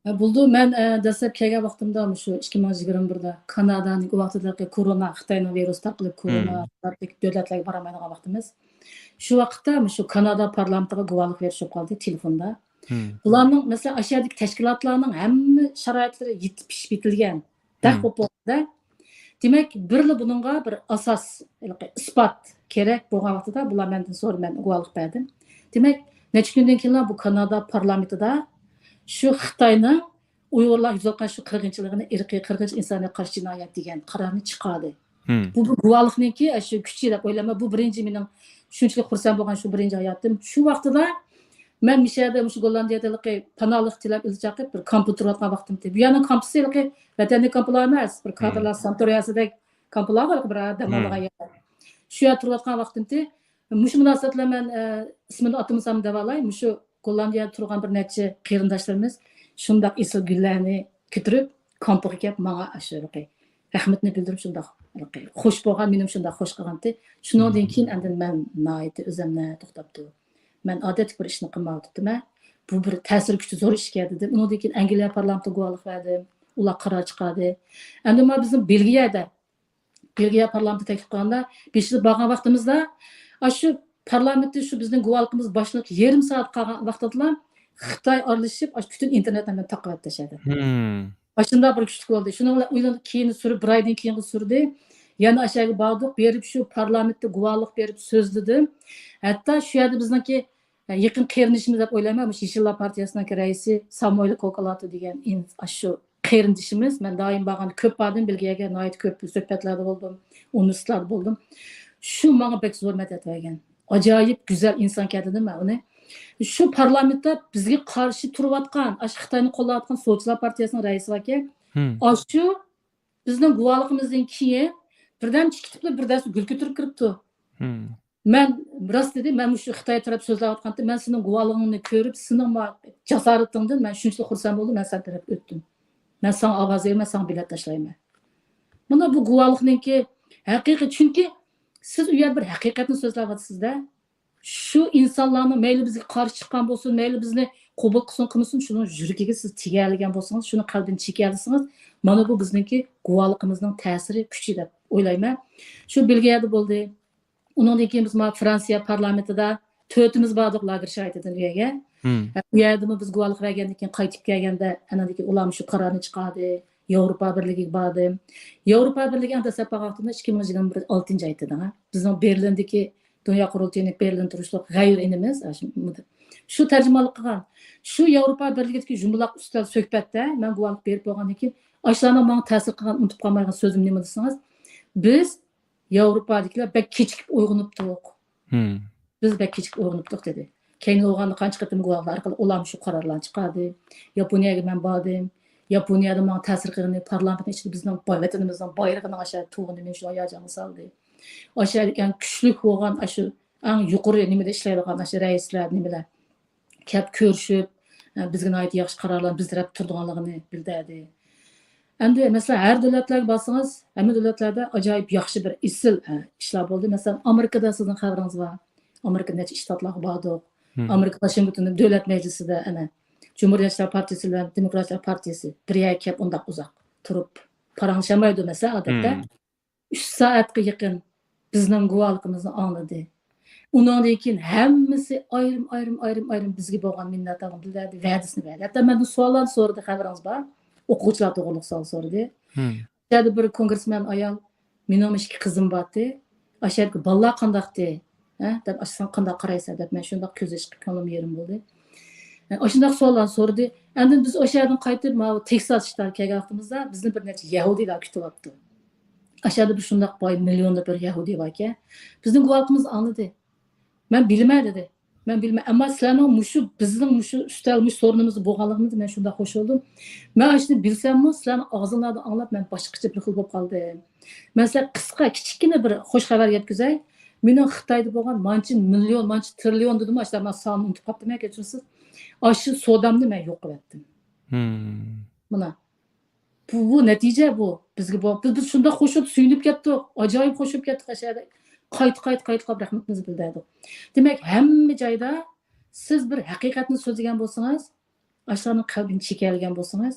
ھە، بولىدۇ. مەن، ئە، دەسلەپ كەلگەن ۋاقتىمدا مۇشۇ ئىككى مىڭ يىگىرمە بىردە كانادانىڭ ئۇ ۋاقتىدىكى كورونا، خىتاينىڭ ۋىرۇسى تارقىلىپ، كورونا تارقىلىپ دۆلەتلەرگە بارالمايدىغان ۋاقتىمىز. شۇ ۋاقىتتا مۇشۇ كانادا پارلامېنتىغا گۇۋاھلىق بېرىش بولۇپ قالدى تېلېفوندا. بۇلارنىڭ، مەسىلەن، ئاشۇ يەردىكى تەشكىلاتلارنىڭ ھەممە شارائىتلىرى يېتىپ پىشىپ يېتىلگەن. دەق بولۇپ بولغاندا، دېمەك، بىرلا بۇنىڭغا بىر ئاساس، ھېلىقى ئىسپات كېرەك بولغان ۋاقتىدا بۇلار مەندىن سورىدى، مەن گۇۋاھلىق بەردىم. دېمەك، نەچچە كۈندىن كېيىنلا بۇ كانادا پارلامېنتىدا شۇ خىتاينىڭ ئۇيغۇرلار يۈزىگە ئۇرغان شۇ قىرغىنچىلىقىنى ئىرقىي قىرغىنچىلىق، ئىنسانىيەتكە قارشى جىنايەت دېگەن قارارنى چىقاردى. بۇ بىر گۇۋاھلىقنىڭكى، ئە، شۇ كۈچى دەپ ئويلايمەن. بۇ بىرىنچى مېنىڭ شۇنچىلىك خۇرسەن بولغان شۇ بىرىنچى ھاياتىم. شۇ ۋاقتىدا مەن مۇشۇ يەردە، مۇشۇ گوللاندىيەدە ھېلىقى پاناھلىق تىلەپ ئىلتىجا قىلىپ بىر كامپتا تۇرۇۋاتقان ۋاقتىمتى. بۇ يەرنىڭ كامپىسى ھېلىقى ۋەتەندىكى كامپلار ئەمەس، بىر كادىرلار ساناتورىيەسىدەك كامپلار بار، بىر دەم ئالىدىغان يەر. شۇ يەردە تۇرۇۋاتقان ۋاقتىمتى. مۇشۇ مۇناسىۋەت بىلەن مەن، ئە، ئىسمىنى ئاتىمىسام دەۋالاي، مۇشۇ گوللاندىيەدە تۇرغان بىر نەچچە قېرىنداشلىرىمىز شۇنداق ئېسىل گۈللەرنى كۆتۈرۈپ، كامپىغا كەپ، ماڭا ئاشۇ ھېلىقى رەھمىتىنى بىلدۈرۈپ، شۇنداق ھېلىقى خوش بولغان، مېنىمۇ شۇنداق خوش قىلغانتى. شۇنىڭدىن كېيىن ئاندىن مەن ناھايىتى ئۆزۈمنى توختاپتۇ. مەن ئادەتتىكى بىر ئىشنى قىلمايۋاتىپتىمەن. بۇ بىر تەسىر كۈچى زور ئىشكەن دېدىم. ئۇنىڭدىن كېيىن ئەنگلىيە پارلامېنتىغا گۇۋاھلىق بەردىم. ئۇلار قارار چىقاردى. ئەمدى مانا بىزنىڭ بېلگىيەدە، بېلگىيە پارلامېنتى تەكلىپ قىلغاندا، بېشىدا بارغان ۋاقتىمىزدا، ئاشۇ پارلامېنتتا شۇ بىزنىڭ گۇۋاھلىقىمىز باشلىنىپ يېرىم سائەت قالغان ۋاقتىدىلا خىتاي ئارىلىشىپ، ئاشۇ پۈتۈن ئىنتېرنېتنى ھەممىنى تاقىۋەتتى ئاشۇ يەردە. ئاشۇنداق بىر كۈچلۈك بولدى. شۇنىڭ بىلەن ئۇ يەردىن كېيىن سۈرۈپ، بىر ئايدىن كېيىنگە سۈردى. يەنە ئاشۇ يەرگە باردۇق، بېرىپ شۇ پارلامېنتتا گۇۋاھلىق بېرىپ سۆزلىدىم. ھەتتا شۇ يەردە بىزنىڭكى، يېقىن قېرىندىشىمىز دەپ ئويلايمەن، مۇشۇ يېشىللار پارتىيەسىنىڭكى رەئىسى ساموئېل كوكالاتو دېگەن ئىن-، ئاشۇ قېرىندىشىمىز، مەن دائىم بارغاندا كۆپ باردىم، بېلگىيەگە ناھايىتى كۆپ سۆھبەتلەردە بولدۇم، ئۇنىۋېرسىتېتلاردا بولدۇم. شۇ ماڭا بەك زور مەدەت بەرگەن. ئاجايىپ گۈزەل ئىنسانكەن دېدىم مەن ئۇنى. شۇ پارلامېنتتا بىزگە قارشى تۇرۇۋاتقان، ئاشۇ خىتاينى قوللاۋاتقان سولچىلار پارتىيەسىنىڭ رەئىسى باركەن، ئاشۇ بىزنىڭ گۇۋاھلىقىمىزدىن كېيىن بىردەم چىقىپ بىر دەستە گۈل كۆتۈرۈپ كىرىپتۇ. مەن راست دېدى، مەن مۇشۇ خىتاي تەرەپ سۆزلەۋاتقانتى، مەن سېنىڭ گۇۋاھلىقىڭنى كۆرۈپ، سېنىڭ ما-، جاسارىتىڭدىن مەن شۇنچىلىك خۇرسەن بولدۇم، مەن سەن تەرەپ ئۆتتۈم. مەن ساڭا ئاۋاز بېرىمەن، ساڭا بېلەت تاشلايمەن. مانا بۇ گۇۋاھلىقنىڭكى ھەقىقىي، چۈنكى سىز ئۇ يەردە بىر ھەقىقەتنى سۆزلەۋاتىسىز-دە. شۇ ئىنسانلارنىڭ مەيلى بىزگە قارشى چىققان بولسۇن، مەيلى بىزنى قوبۇل قىلسۇن قىلمىسۇن، شۇنىڭ يۈرىكىگە سىز تېگەلىگەن بولسىڭىز، شۇنى قەلبىدىن چېكەلىسىڭىز، مانا بۇ بىزنىڭكى گۇۋاھلىقىمىزنىڭ تەسىرى، كۈچى دەپ ئويلايمەن. شۇ بېلگىيەدە بولدى. ئۇنىڭدىن كېيىن بىز مانا فرانسىيە پارلامېنتىدا تۆتىمىز باردۇق لاگېر شارائىتىدىن ئۆيگە. ئۇ يەردىمۇ بىز گۇۋاھلىق بەرگەندىن كېيىن قايتىپ كەلگەندە، ئاناندىن كېيىن ئۇلارمۇ شۇ قارارنى چىقاردى. ياۋروپا بىرلىكىگە باردىم. ياۋروپا بىرلىكى ئەڭ دەسلەپ بارغان ۋاقتىمدا ئىككى مىڭىنچى يىلىنىڭ بىر ئالتىنچى ئايىدى. بىزنىڭ بېرلىندىكى دۇنيا قۇرۇلتىيىنى بېرلىن تۇرۇشلۇق غەيۋۇر ئىنىمىز، شۇ تەرجىمانلىق قىلغان. شۇ ياۋروپا بىرلىكىدىكى يۇمىلاق ئۈستەل سۆھبەتتە مەن گۇۋاھلىق بېرىپ بولغاندىن كېيىن، ئاشۇلارنىڭ ماڭا تەسىر قىلغان، ئۇنتۇپ قالمايدىغان سۆزۈم نېمە دېسىڭىز، بىز ياۋروپادىكىلەر بەك كېچىكىپ ئويغىنىپتۇق. بىز بەك كېچىكىپ ئويغىنىپتۇق دېدى. كەينىگە بولغاندا قانچە قېتىم گۇۋاھلار ئارقىلىق ئۇلارمۇ شۇ قارارلارنى چىقاردى. ياپونىيەگە مەن باردىم. ياپونىيەدە ماڭا تەسىر قىلغىنى پارلامېنت ئىچىدە بىزنىڭ باي-، ۋەتىنىمىزنىڭ بايرىغىنىڭ ئاشۇ تۇغىنى مېنى شۇ ھاياجانغا سالدى. ئاشۇ يەردىكى ئەڭ كۈچلۈك بولغان ئاشۇ ئەڭ يۇقىرى نېمىدە ئىشلەيدىغان ئاشۇ رەئىسلەر نېمىلەر كەپ كۆرۈشۈپ، ئە، بىزگە ناھايىتى ياخشى قارارلارنى بىز تەرەپ تۇرىدىغانلىقىنى بىلدۈردى. ئەمدى مەسىلەن، ھەر دۆلەتلەرگە بارسىڭىز، ھەممە دۆلەتلەردە ئاجايىپ ياخشى بىر ئېسىل، ئە، ئىشلار بولدى. مەسىلەن، ئامېرىكىدا سىزنىڭ خەۋىرىڭىز بار. ئامېرىكا نەچچە شتاتلارغا باردۇق. ئامېرىكا ۋاشىنگتوندا دۆلەت مەجلىسىدە، ئەنە، جۇمھۇرىيەتچىلەر پارتىيىسى بىلەن دېموكراتلار پارتىيىسى بىر يەرگە كەپ ئۇنداق ئۇزاق تۇرۇپ پاراڭلىشالمايدۇ، مەسىلەن، ئادەتتە. ئۈچ سائەتكە يېقىن بىزنىڭ گۇۋاھلىقىمىزنى ئاڭلىدى. ئۇنىڭدىن كېيىن ھەممىسى ئايرىم، ئايرىم، ئايرىم، ئايرىم بىزگە بولغان مىننەتدارلىقىنى بىلدۈردى، ۋەدىسىنى بەردى. ھەتتا مەندىن سوئاللارنى سورىدى، خەۋىرىڭىز بار؟ ئوقۇغۇچىلار توغرىلىق سوئال سورىدى. ئۇ يەردە بىر كونگرېسمېن ئايال، مېنىڭمۇ ئىككى قىزىم بارتى. ئاشۇ يەردىكى بالىلار قانداقتى؟ ھە؟ دەپ، ئاشۇ ساڭا قانداق قارايسەن؟ دەپ، مەن شۇنداق كۆز يېشىغا كۆڭلۈم يېرىم بولدى. ئاشۇنداق سوئاللارنى سورىدى. ئاندىن بىز ئاشۇ يەردىن قايتىپ، ماۋۇ تېكساس شتاتىغا كەلگەن ۋاقتىمىزدا بىزنى بىر نەچچە يەھۇدىيلار كۈتۈۋاپتۇ. ئاشۇ يەردە بىر شۇنداق باي، مىليوندا بىر يەھۇدىي باركەن. بىزنىڭ گۇۋاھلىقىمىزنى ئاڭلىدى. مەن بىلىمەن دېدى. مەن بىلىمەن، ئەمما سىلەرنىڭ مۇشۇ، بىزنىڭ مۇشۇ ئۈستەل، مۇشۇ سورۇنىمىزدا بولغانلىقىڭىزدا مەن شۇنداق خۇش بولدۇم. مەن ئاشۇنى بىلسەممۇ، سىلەرنىڭ ئاغزىڭلاردىن ئاڭلاپ مەن باشقىچە بىر خىل بولۇپ قالدىم. مەن سىلەرگە قىسقا، كىچىككىنە بىر خوش خەۋەر يەتكۈزەي. مېنىڭ خىتايدا بولغان مانچە مىليون، مانچە تىرىليون دېدىمۇ، ئاشۇ مەن سانىنى ئۇنتۇپ قاپتىمەن، كەچۈرسىز. ئاشۇ سودامنى مەن يوق قىلىۋەتتىم. مانا. بۇ، بۇ نەتىجە بۇ. بىزگە بۇ، بىز، بىز شۇنداق خۇش بولۇپ، سۆيۈنۈپ كەتتۇق. ئاجايىپ خۇش بولۇپ كەتتۇق ئاشۇ يەردە. قايتا، قايتا، قايتا قايتا رەھمىتىمىزنى بىلدۈردۇق. دېمەك، ھەممە جايدا سىز بىر ھەقىقەتنى سۆزلىگەن بولسىڭىز، ئاشۇلارنىڭ قەلبىنى چېكەلىگەن بولسىڭىز،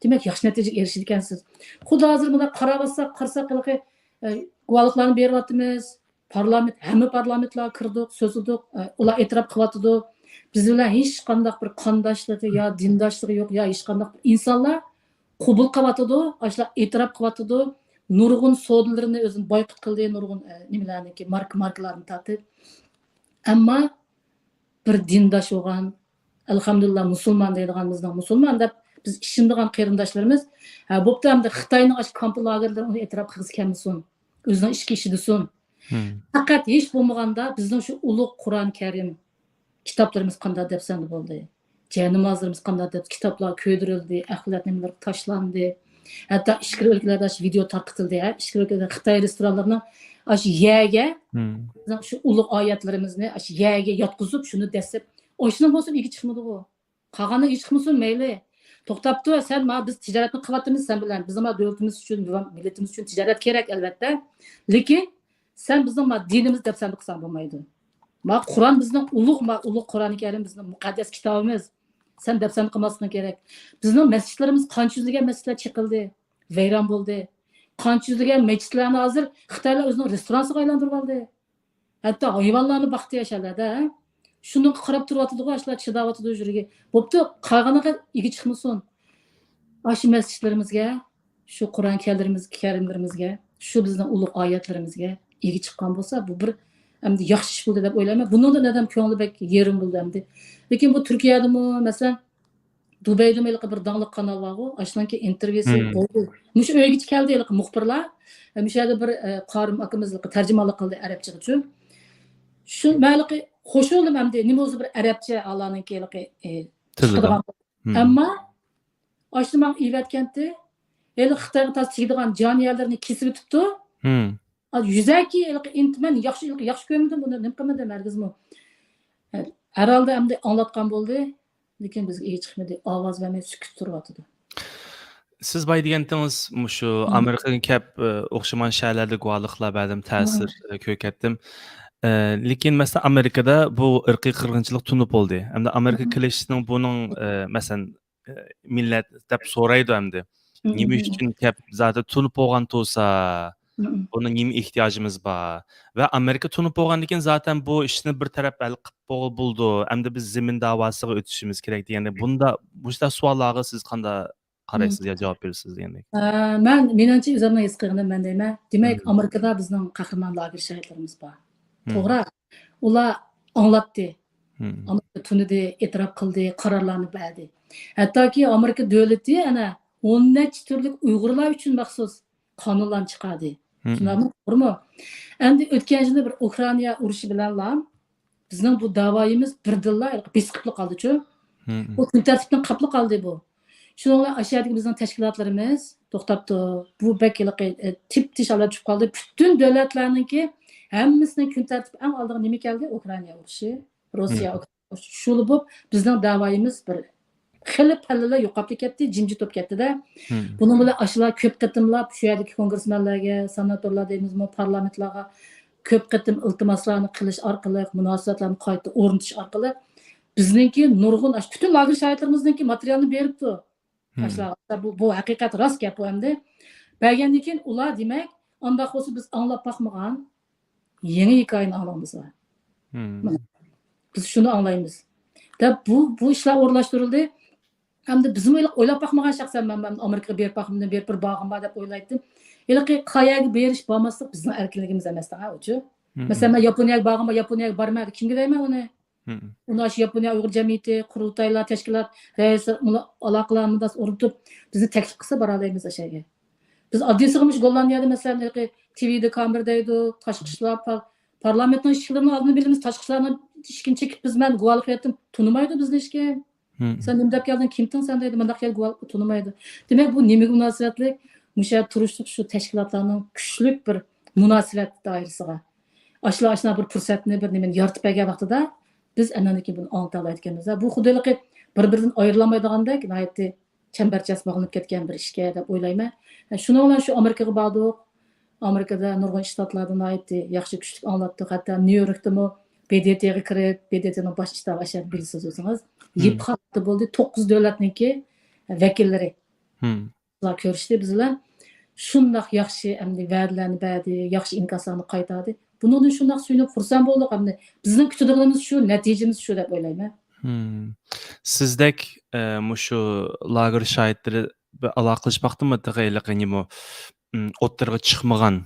دېمەك، ياخشى نەتىجىگە ئېرىشىدىكەنسىز. خۇددى ھازىر مۇنداق قاراۋاتساق، قارىساق، ھېلىقى، ئە، گۇۋاھلىقلارنى بېرىۋاتىمىز. پارلامېنت، ھەممە پارلامېنتلارغا كىردۇق، سۆزلىدۇق، ئە، ئۇلار ئېتىراپ قىلىۋاتىدۇ. بىز بىلەن ھېچقانداق بىر قانداشلىقى يا دىنداشلىقى يوق، يا ھېچقانداق بىر ئىنسانلار قوبۇل قىلىۋاتىدۇ، ئاشۇلار ئېتىراپ قىلىۋاتىدۇ. نۇرغۇن سودىلىرىنى ئۆزىنى بايقۇت قىلدى، نۇرغۇن، ئە، نېمىلەرنىكى، ماركا، ماركىلارنى تارتىپ. ئەمما بىر دىنداش بولغان، ئەلھەمدۇلىللا، مۇسۇلمان دەيدىغان، بىزنىڭ مۇسۇلمان دەپ بىز ئىشىنىدىغان قېرىنداشلىرىمىز، ھە، بوپتۇ، ئەمدى خىتاينىڭ ئاشۇ كامپ لاگېرلىرىنى ئۇنى ئېتىراپ قىلغۇسى كەلمىسۇن. ئۆزىنىڭ ئىچكى ئىشى دېسۇن. مم. پەقەت ھېچ بولمىغاندا بىزنىڭ شۇ ئۇلۇغ قۇرئان كەرىم كىتابلىرىمىز قانداق دەپسەندە بولدى؟ جاينامازلىرىمىز قانداق دەپ، كىتابلار كۆيدۈرۈلدى، ئەخلەت نېمىلەر تاشلاندى. ھەتتا ئىچكىرى ئۆلكىلەردە ئاشۇ ۋىدېئو تارقىتىلدى، ھە، ئىچكىرى ئۆلكىلەردە خىتاي رېستورانلىرىنىڭ ئاشۇ يەرگە، مم، بىزنىڭ شۇ ئۇلۇغ ئايەتلىرىمىزنى ئاشۇ يەرگە ياتقۇزۇپ، شۇنى دەسسەپ، ئاشۇنىڭ بولسىمۇ ئىگە چىقمىدىغۇ. قالغاننىڭ ئىگە چىقمىسۇن، مەيلى. توختاپتۇ، سەن ما، بىز تىجارەتنى قىلىۋاتىمىز سەن بىلەن. بىز ما دۆلىتىمىز ئۈچۈن، مىللىتىمىز ئۈچۈن تىجارەت كېرەك، ئەلۋەتتە. لېكىن سەن بىزنىڭ ما دىنىمىزنى دەپسەندە قىلساڭ بولمايدۇ. ما قۇرئان بىزنىڭ ئۇلۇغ، ما ئۇلۇغ قۇرئانى كەرىم بىزنىڭ مۇقەددەس كىتابىمىز. سەن دەپسەندە قىلماسلىقىڭ كېرەك. بىزنىڭ مەسچىتلىرىمىز قانچە يۈزلىگەن مەسچىتلەر چېقىلدى، ۋەيران بولدى. قانچە يۈزلىگەن مەسچىتلەرنى ھازىر خىتايلار ئۆزىنىڭ رېستورانسىغا ئايلاندۇرۇۋالدى. ھەتتا ھايۋانلارنى باقتى ئاشۇ يەردە. شۇنىڭغا قاراپ تۇرۇۋاتىدىغۇ، ئاشۇلار چىداۋاتىدۇ يۈرىكى. بوپتۇ، قالغىنىغا ئىگە چىقمىسۇن. ئاشۇ مەسچىتلىرىمىزگە، شۇ قۇرئان كەرىملىرىمىز-، كەرىملىرىمىزگە، شۇ بىزنىڭ ئۇلۇغ ئايەتلىرىمىزگە ئىگە چىققان بولسا، بۇ بىر ئەمدى ياخشى ئىش بولدى دەپ ئويلايمەن. بۇنىڭدىن ئادەم كۆڭلى بەك يېرىم بولدى ئەمدى. لېكىن بۇ تۈركىيەدىمۇ، مەسىلەن، دۇبەيدىمۇ ھېلىقى بىر داڭلىق قانال بارغۇ، ئاشۇنىڭكى ئىنتېرۋيۇسى بولدى. مۇشۇ ئۆيگىچە كەلدى ھېلىقى مۇخبىرلار. مۇشۇ يەردە بىر، ئە، قارىم ئاكىمىز ھېلىقى تەرجىمانلىق قىلدى ئەرەبچىگىچۇ. شۇ، مەن ھېلىقى خوش بولدۇم ئەمدى، نېمە بولسا بىر ئەرەبچە ئالارنىڭكى ھېلىقى، ئە، تىلىدا چىقىدىغان. ئەمما ئاشۇ ماڭا ئېلىۋەتكەنتى، ھېلى خىتايغا تاس تېگىدىغان جان يەرلىرىنى كېسىۋېتىپتۇ. يۈزەكى ھېلىقى ئىنت-، مەن ياخشى، ھېلىقى ياخشى كۆرمىدىم ئۇنى، نېمە قىلمىدىم ھەرگىزمۇ. ھەرھالدا ئەمدى ئاڭلاتقان بولدى، لېكىن بىزگە ھېچ چىقمىدى، ئاۋاز بەرمەي سۈكۈت تۇرۇۋاتىدۇ. سىز بايا دېگەنتىڭىز، مۇشۇ ئامېرىكىغا كەپ، ئە، ئوخشىمان شەھەرلەردە گۇۋاھلىقلار بەردىم، تەسىر، ئە، كۆرسەتتىم. ئە، لېكىن مەسىلەن، ئامېرىكىدا بۇ ئىرقىي قىرغىنچىلىق تونۇپ بولدى. ئەمدى ئامېرىكا كېلىشنىڭ بۇنىڭ، ئە، مەسىلەن، ئە، مىللەت دەپ سورايدۇ ئەمدى. نېمە ئۈچۈن كەپ زادى تونۇپ بولغان تۇرسا، بۇنىڭ نېمە ئېھتىياجىمىز بار؟ ۋە ئامېرىكا تونۇپ بولغاندىن كېيىن زاتەن بۇ ئىشنى بىر تەرەپ ھەل قىلىپ بولغىلى بولىدۇ. ئەمدى بىز زېمىن داۋاسىغا ئۆتۈشىمىز كېرەك دېگەندەك. بۇندا، مۇشۇنداق سوئاللارغا سىز قانداق قارايسىز يا جاۋاب بېرىسىز دېگەندەك؟ ئە، مەن، مېنىڭچە، ئۆزۈمنىڭ ھېس قىلغىنىم مەن دەيمەن. دېمەك، ئامېرىكىدا بىزنىڭ قەھرىمان لاگېر شاھىتلىرىمىز بار. توغرا. ئۇلار ئاڭلاتتى. ئامېرىكا تونۇدى، ئېتىراپ قىلدى، قارارلارنى بەردى. ھەتتاكى ئامېرىكا دۆلىتى ئەنە ئون نەچچە تۈرلۈك ئۇيغۇرلار ئۈچۈن مەخسۇس قانۇنلارنى چىقاردى. شۇنداقمۇ؟ توغرىمۇ؟ ئەمدى ئۆتكەن يىلى بىر ئۇكرائىنا ئۇرۇشى بىلەنلا بىزنىڭ بۇ داۋايىمىز بىردىنلا بېسىقىپلا قالدىچۇ. بۇ كۈن تەرتىپتىن قاپلا قالدى بۇ. شۇنىڭ بىلەن ئاشۇ يەردىكى بىزنىڭ تەشكىلاتلىرىمىز توختاپتۇ. بۇ بەك ھېلىقى، ئە، تىپتىش ھالەت چۈشۈپ قالدى. پۈتۈن دۆلەتلەرنىڭكى ھەممىسىنىڭ كۈن تەرتىپى ئەڭ ئالدىغا نېمە كەلدى؟ ئۇكرائىنا ئۇرۇشى، روسىيە ئۇكرائىنا ئۇرۇشى. شۇلا بولۇپ بىزنىڭ داۋايىمىز بىر خېلى پەللىلەر يوقاپلا كەتتى، جىمجىت بولۇپ كەتتىدە. بۇنىڭ بىلەن ئاشۇلار كۆپ قېتىملاپ شۇ يەردىكى كونگرېسمېنلەرگە، سېناتورلار دەيمىزمۇ، پارلامېنتلارغا كۆپ قېتىم ئىلتىماسلارنى قىلىش ئارقىلىق، مۇناسىۋەتلەرنى قايتا ئورنىتىش ئارقىلىق بىزنىڭكى نۇرغۇن ئاش-، پۈتۈن لاگېر شاھىتلىرىمىزنىڭكى ماتېرىيالىنى بېرىپتۇ. ئاشۇلار بۇ، بۇ ھەقىقەت، راست گەپ بۇ ئەمدى. بەرگەندىن كېيىن ئۇلار، دېمەك، ئانداق بولسا بىز ئاڭلاپ باقمىغان يېڭى ھېكايىنى ئاڭلاڭمىز. مانا، بىز شۇنى ئاڭلايمىز دەپ بۇ، بۇ ئىشلار ئورۇنلاشتۇرۇلدى. ئەمدى بىزمۇ ئويلاپ باقمىغان، شەخسەن مەن، مەن ئامېرىكىغا بېرىپ باقمىدىم، بېرىپ بىر باغىم بار دەپ ئويلايتتىم. ھېلىقى قايەرگە بېرىش، بارماسلىق بىزنىڭ ئەركىنلىكىمىز ئەمەستە، ھە، ئۇچۇ. مەسىلەن، مەن ياپونىيەگە بارغان، ياپونىيەگە بارىمەن، كىمگە دەيمەن ئۇنى؟ ئۇنى ئاشۇ ياپونىيە ئۇيغۇر جەمئىيىتى، قۇرۇلتايلار، تەشكىلات رەئىسلىرى، ئۇلار ئالاقىلار مۇنداق ئورنىتىپ، بىزنى تەكلىپ قىلسا بارالايمىز ئاشۇ يەرگە. بىز ئاددىيسىغىمۇ گوللاندىيەدە، مەسىلەن، ھېلىقى تىۋىدە كامېرا دەيدۇ، تاشقى ئىشلار پار-، پارلامېنتنىڭ ئىشىكلىرىنىڭ ئالدىنى بىلىمىز، تاشقى ئىشلارنىڭ ئىشىكىنى چېكىپ، بىز، مەن گۇۋاھلىق بەرتىم، تونۇمايدۇ بىزنى ھېچكىم. سەن نېمە دەپ كەلدىڭ، كىمتىڭ سەن دەيدۇ، مۇنداق يەرگە گۇۋاھلىق تونۇمايدۇ. دېمەك، بۇ نېمىگە مۇناسىۋەتلىك؟ مۇشۇ يەردە تۇرۇشلۇق شۇ تەشكىلاتلارنىڭ كۈچلۈك بىر مۇناسىۋەت دائىرىسىغا. ئاشۇلار ئاشۇنداق بىر پۇرسەتنى، بىر نېمىنى يارىتىپ بەرگەن ۋاقتىدا بىز ئاندىن كېيىن بۇنى ئاڭلىتالايدىكەنمىز. بۇ خۇددى ھېلىقى بىر-بىرىدىن ئايرىلالمايدىغاندەك ناھايىتى چەمبەرچاس باغلىنىپ كەتكەن بىر ئىشكەن دەپ ئويلايمەن. شۇنىڭ بىلەن شۇ ئامېرىكىغا باردۇق. ئامېرىكىدا نۇرغۇن شتاتلاردا ناھايىتى ياخشى، كۈچلۈك ئاڭلاتتۇق. ھەتتا نيۇ يوركتىمۇ ب د ت غا كىرىپ، ب د ت نىڭ باش شتابى ئاشۇ يەردە، بىلىسىز ئۆزىڭىز. يىپ خالاپتا بولدى. توققۇز دۆلەتنىڭكى ۋەكىللىرى. كۆرۈشتى بىز بىلەن. شۇنداق ياخشى ئەمدى ۋەدىلەرنى بەردى، ياخشى ئىنكاسلارنى قايتاردى. بۇنىڭدىن شۇنداق سۆيۈنۈپ خۇرسەن بولدۇق. ئەمدى بىزنىڭ كۈتىدىغىنىمىز شۇ، نەتىجىمىز شۇ دەپ ئويلايمەن. سىزدەك، ئە، مۇشۇ لاگېر شاھىتلىرى بىر ئالاقىلىشىپ باقتىمۇ تېخى ھېلىقى نېمە، ئوتتۇرىغا چىقمىغان،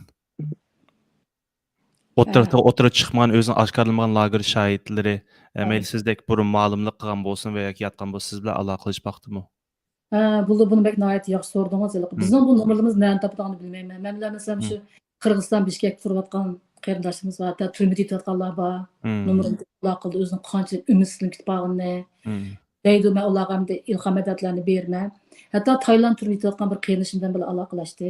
ئوتتۇرىغا، ئوتتۇرىغا چىقمىغان، ئۆزىنى ئاشكارىلىمىغان لاگېر شاھىتلىرى، ئە، مەيلى سىزدەك بۇرۇن مۇئەللىملىك قىلغان بولسۇن ۋە ياكى ياتقان بولسا، سىز بىلەن ئالاقىلىشىپ باقتىمۇ؟ ھە، بۇلار بۇنى بەك ناھايىتى ياخشى سورىدىڭىز. ھېلىقى بىزنىڭ بۇ نومۇرلىرىمىزنى نەدىن تاپىدىغانلىقىنى بىلمەيمەن. مەن بىلەن مەسىلەن، شۇ قىرغىزىستان بىشكەكتە تۇرۇۋاتقان قېرىنداشلىرىمىز بار، ھەتتا تۈرمىدە يېتىۋاتقانلار بار. نومۇرىمنى ئالاقە قىلدى، ئۆزىنىڭ قانچىلىك ئۈمىدسىزلىنىپ كېتىپ قالغىنىنى دەيدۇ. مەن ئۇلارغا ئەمدى ئىلھام ھەدەتلەرنى بېرىمەن. ھەتتا تايلاند تۈرمىدە يېتىۋاتقان بىر قېرىندىشىم بىلەن بىللە ئالاقىلاشتى.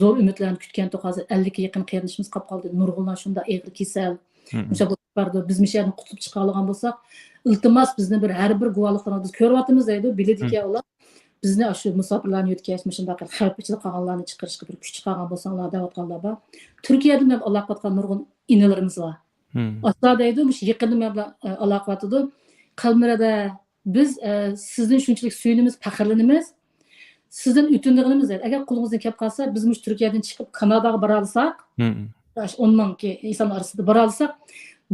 زور ئۈمىدلەرنى كۈتكەنتۇق، ھازىر ئەللىككە يېقىن قېرىندىشىمىز قاپ قالدى. نۇرغۇنلار شۇنداق ئېغىر كېسەل، مۇشۇنداق بولۇپ بارىدۇ. بىز مۇشۇ يەردىن قۇتۇلۇپ چىقالىغان بولساق، ئىلتىماس، بىزنى بىر، ھەر بىر گۇۋاھلىقلىرىڭىزنى بىز كۆرۈۋاتىمىز دەيدۇ. بىلىدىكەن ئۇلار. بىزنى ئاشۇ مۇساپىرلارنى يۆتكەش، مۇشۇنداق خەۋپ ئىچىدە قالغانلارنى چىقىرىشقا بىر كۈچ چىقارغان بولساڭلار دەۋاتقانلار بار. تۈركىيەدىن مەن ئالاقىۋاتقان نۇرغۇن ئىنىلىرىمىز بار. ئاشۇلار دەيدۇ، مۇشۇ يېقىندا مەن بىلەن، ئە، ئالاقىۋاتىدۇ. قەلمىرەدە بىز، ئە، سىزدىن شۇنچىلىك سۆيۈنىمىز، پەخىرلىنىمىز. سىزدىن ئۆتۈنىدىغىنىمىز، ئەگەر قولىڭىزدىن كەپ قالسا، بىز مۇشۇ تۈركىيەدىن چىقىپ كاناداغا بارالىساق، شۇ ئون مىڭ ئىنسان ئارىسىدا بارالىساق،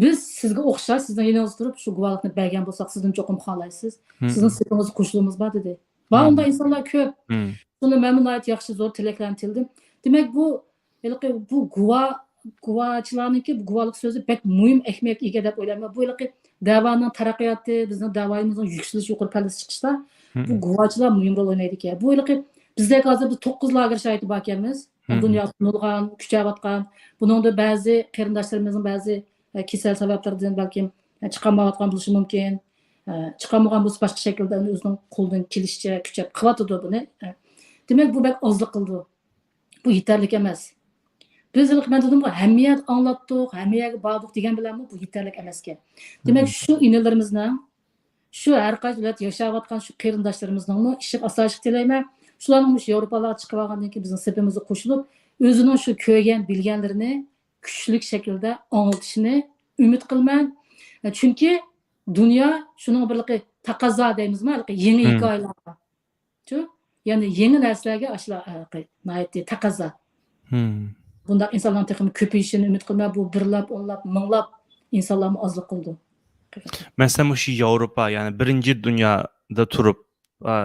بىز سىزگە ئوخشاش سىزنىڭ يېنىڭىزدا تۇرۇپ شۇ گۇۋاھلىقنى بەرگەن بولساق، سىزدىن چوقۇم خالايسىز. سىزنىڭ سېپىڭىزدە قوشۇلۇشىمىز بار دېدى. ۋە ئۇنداق ئىنسانلار كۆپ. شۇنى مەنمۇ ناھايىتى ياخشى زور تىلەكلەرنى تىلىدىم. دېمەك، بۇ ھېلىقى بۇ گۇۋا-، گۇۋاچىلارنىڭكى بۇ گۇۋاھلىق سۆزى بەك مۇھىم ئەھمىيەتكە ئىگە دەپ ئويلايمەن. بۇ ھېلىقى دەۋانىڭ تەرەققىياتى، بىزنىڭ دەۋايىمىزنىڭ يۈكسىلىش، يۇقىرى پەللىسىگە چىقىشتا بۇ گۇۋاچىلار مۇھىم رول ئوينايدىكەن. بۇ ھېلىقى بىزدەك ھازىر بىز توققۇز لاگېر شاھىتى باركەنمىز. دۇنياغا تونۇلغان، كۈچەۋاتقان. بۇنىڭدا بەزى قېرىنداشلىرىمىزنىڭ بەزى، ئە، كېسەل سەۋەبلىرىدىن بەلكىم، ئە، چىقالمايۋاتقان بولۇشى مۇمكىن. ئە، چىقالمىغان بولسا باشقا شەكىلدە ئۆزىنىڭ قولىدىن كېلىشىچە كۈچەپ قىلىۋاتىدۇ بۇنى. ئە، دېمەك، بۇ بەك ئازلىق قىلىدۇ. بۇ يېتەرلىك ئەمەس. بىز ھېلىقى مەن دېدىمغۇ، ھەممە يەردە ئاڭلاتتۇق، ھەممە يەرگە باردۇق دېگەن بىلەنمۇ بۇ يېتەرلىك ئەمەسكەن. دېمەك، شۇ ئىنىلىرىمىزنىڭ، شۇ ھەر قايسى دۆلەتتە ياشاۋاتقان شۇ قېرىنداشلىرىمىزنىڭمۇ ئىشىغا ئاسانلىق تىلەيمەن. شۇلارنىڭ مۇشۇ ياۋروپالارغا چىقىپ ئالغاندىن كېيىن بىزنىڭ سېپىمىزغا قوشۇلۇپ، ئۆزىنىڭ شۇ كۆرگەن، بىلگەنلىرىنى كۈچلۈك شەكىلدە ئاڭلىتىشىنى ئۈمىد قىلىمەن. چۈنكى دۇنيا شۇنىڭ بىرلىقى تەقەززا دەيمىزمۇ، ھېلىقى يېڭى ھىكايىلەرگە. شۇ، يەنى يېڭى نەرسىلەرگە ئاشۇلار، ھېلىقى ناھايىتى تەقەززا. بۇنداق ئىنسانلارنىڭ تېخىمۇ كۆپىيىشىنى ئۈمىد قىلىمەن. بۇ بىرلاپ، ئونلاپ، مىڭلاپ ئىنسانلارمۇ ئازلىق قىلىدۇ. مەسىلەن، مۇشۇ ياۋروپا، يەنى بىرىنچى دۇنيادا تۇرۇپ، ئا،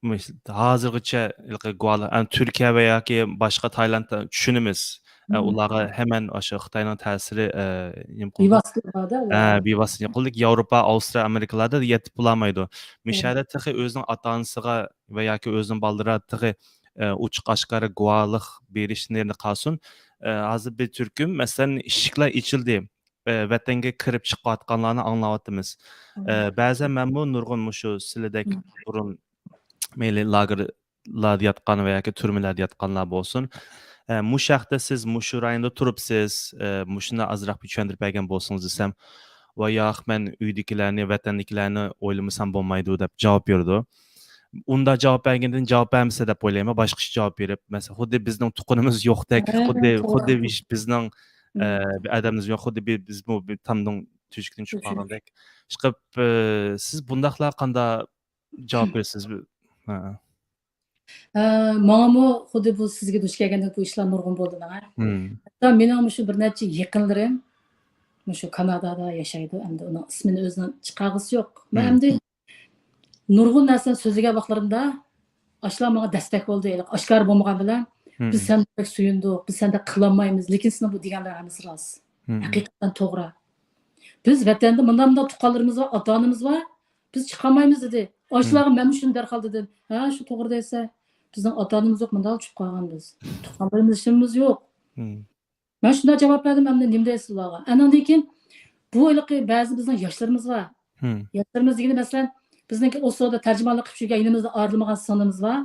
مۇش-، ھازىرغىچە ھېلىقى گۇۋاھلار، ئەنە، تۈركىيە ۋە ياكى باشقا تايلاندتا چۈشىنىمىز. ئە، ئۇلارغا ھەمەن ئاشۇ خىتاينىڭ تەسىرى، ئە، نېمە قىلدى؟ بىۋاسىتە باردا ئۇلار. ھە، بىۋاسىتە نېمە قىلدى؟ ياۋروپا، ئاۋسترالىيە، ئامېرىكىلاردا يېتىپ بولالمايدۇ. مىشەدە تېخى ئۆزىنىڭ ئاتا-ئانىسىغا ۋە ياكى ئۆزىنىڭ بالىلىرىغا تېخى، ئە، ئوچۇق ئاشكارا گۇۋاھلىق بېرىشنى قالسۇن. ئە، ھازىر بىر تۈركۈم، مەسىلەن، ئىشىكلەر ئېچىلدى. ئە، ۋەتەنگە كىرىپ چىقىۋاتقانلارنى ئاڭلاۋاتىمىز. ئە، بەزەن مەنمۇ نۇرغۇن مۇشۇ سىلىدەك بۇرۇن مەيلى لاگېرلاردا ياتقان ۋە ياكى تۈرمىلەردە ياتقانلار بولسۇن، ئە، مۇشۇ ھەقتە سىز مۇشۇ رايوندا تۇرۇپسىز، ئە، مۇشۇنى ئازراق بىر چۈشەندۈرۈپ بەرگەن بولسىڭىز دېسەم، ۋاي ياق، مەن ئۆيدىكىلەرنى، ۋەتەندىكىلەرنى ئويلىمىسام بولمايدۇ، دەپ جاۋاب بېرىدۇ. ئۇنداق جاۋاب بەرگەندىن جاۋاب بەرمىسە دەپ ئويلايمەن، باشقىچە جاۋاب بېرىپ، مەسىلەن، خۇددى بىزنىڭ تۇغقىنىمىز يوقتەك، خۇددى، خۇددى بىز-، بىزنىڭ، ئە، بىر ئادەمىمىز يوق، خۇددى بىر، بىزمۇ بىر تامنىڭ تۆشۈكىدىن چۈشۈپ قالغاندەك. ئىشقىلىپ، ئە، سىز بۇنداقلار قانداق جاۋاب بېرىسىز؟ ھە. ئە، ماڭىمۇ خۇددى بۇ سىزگە دۇچ كەلگەندەك بۇ ئىشلار نۇرغۇن بولدى ماڭا. ھەتتا مېنىڭ مۇشۇ بىر نەچچە يېقىنلىرىم مۇشۇ كانادادا ياشايدۇ. ئەمدى ئۇنىڭ ئىسمىنى ئۆزىنىڭ چىقارغۇسى يوق. مەن ئەمدى نۇرغۇن نەرسىنى سۆزلىگەن ۋاقىتلىرىمدا ئاشۇلار ماڭا دەستەك بولدى. ھېلىقى ئاشكارا بولمىغان بىلەن، بىز سەندەك سۆيۈندۇق، بىز سەندەك قىلالمايمىز، لېكىن سېنىڭ بۇ دېگەنلىرىڭ ھەممىسى راست. ھەقىقەتەن توغرا. بىز ۋەتەندە مۇنداق مۇنداق تۇغقانلىرىمىز بار، ئاتا-ئانىمىز بار، بىز چىقالمايمىز دېدى. ئاشۇلارغا مەنمۇ شۇنى دەرھال دېدىم. ھە، شۇ توغرا دەيسەن. بىزنىڭ ئاتا-ئانىمىز يوق، مۇنداق چۈشۈپ قالغان بىز. تۇغقانلىرىمىز، ھېچنېمىمىز يوق. مەن شۇنداق جاۋاب بەردىم، ئەمدى نېمە دەيسىز ئۇلارغا؟ ئاندىن كېيىن بۇ ھېلىقى بەزى بىزنىڭ ياشلىرىمىز بار. ياشلىرىمىز دېگىنى، مەسىلەن، بىزنىڭكى ئوسلودا تەرجىمانلىق قىلىپ يۈرگەن يېنىمىزدا ئايرىلمىغان سىڭلىمىز بار.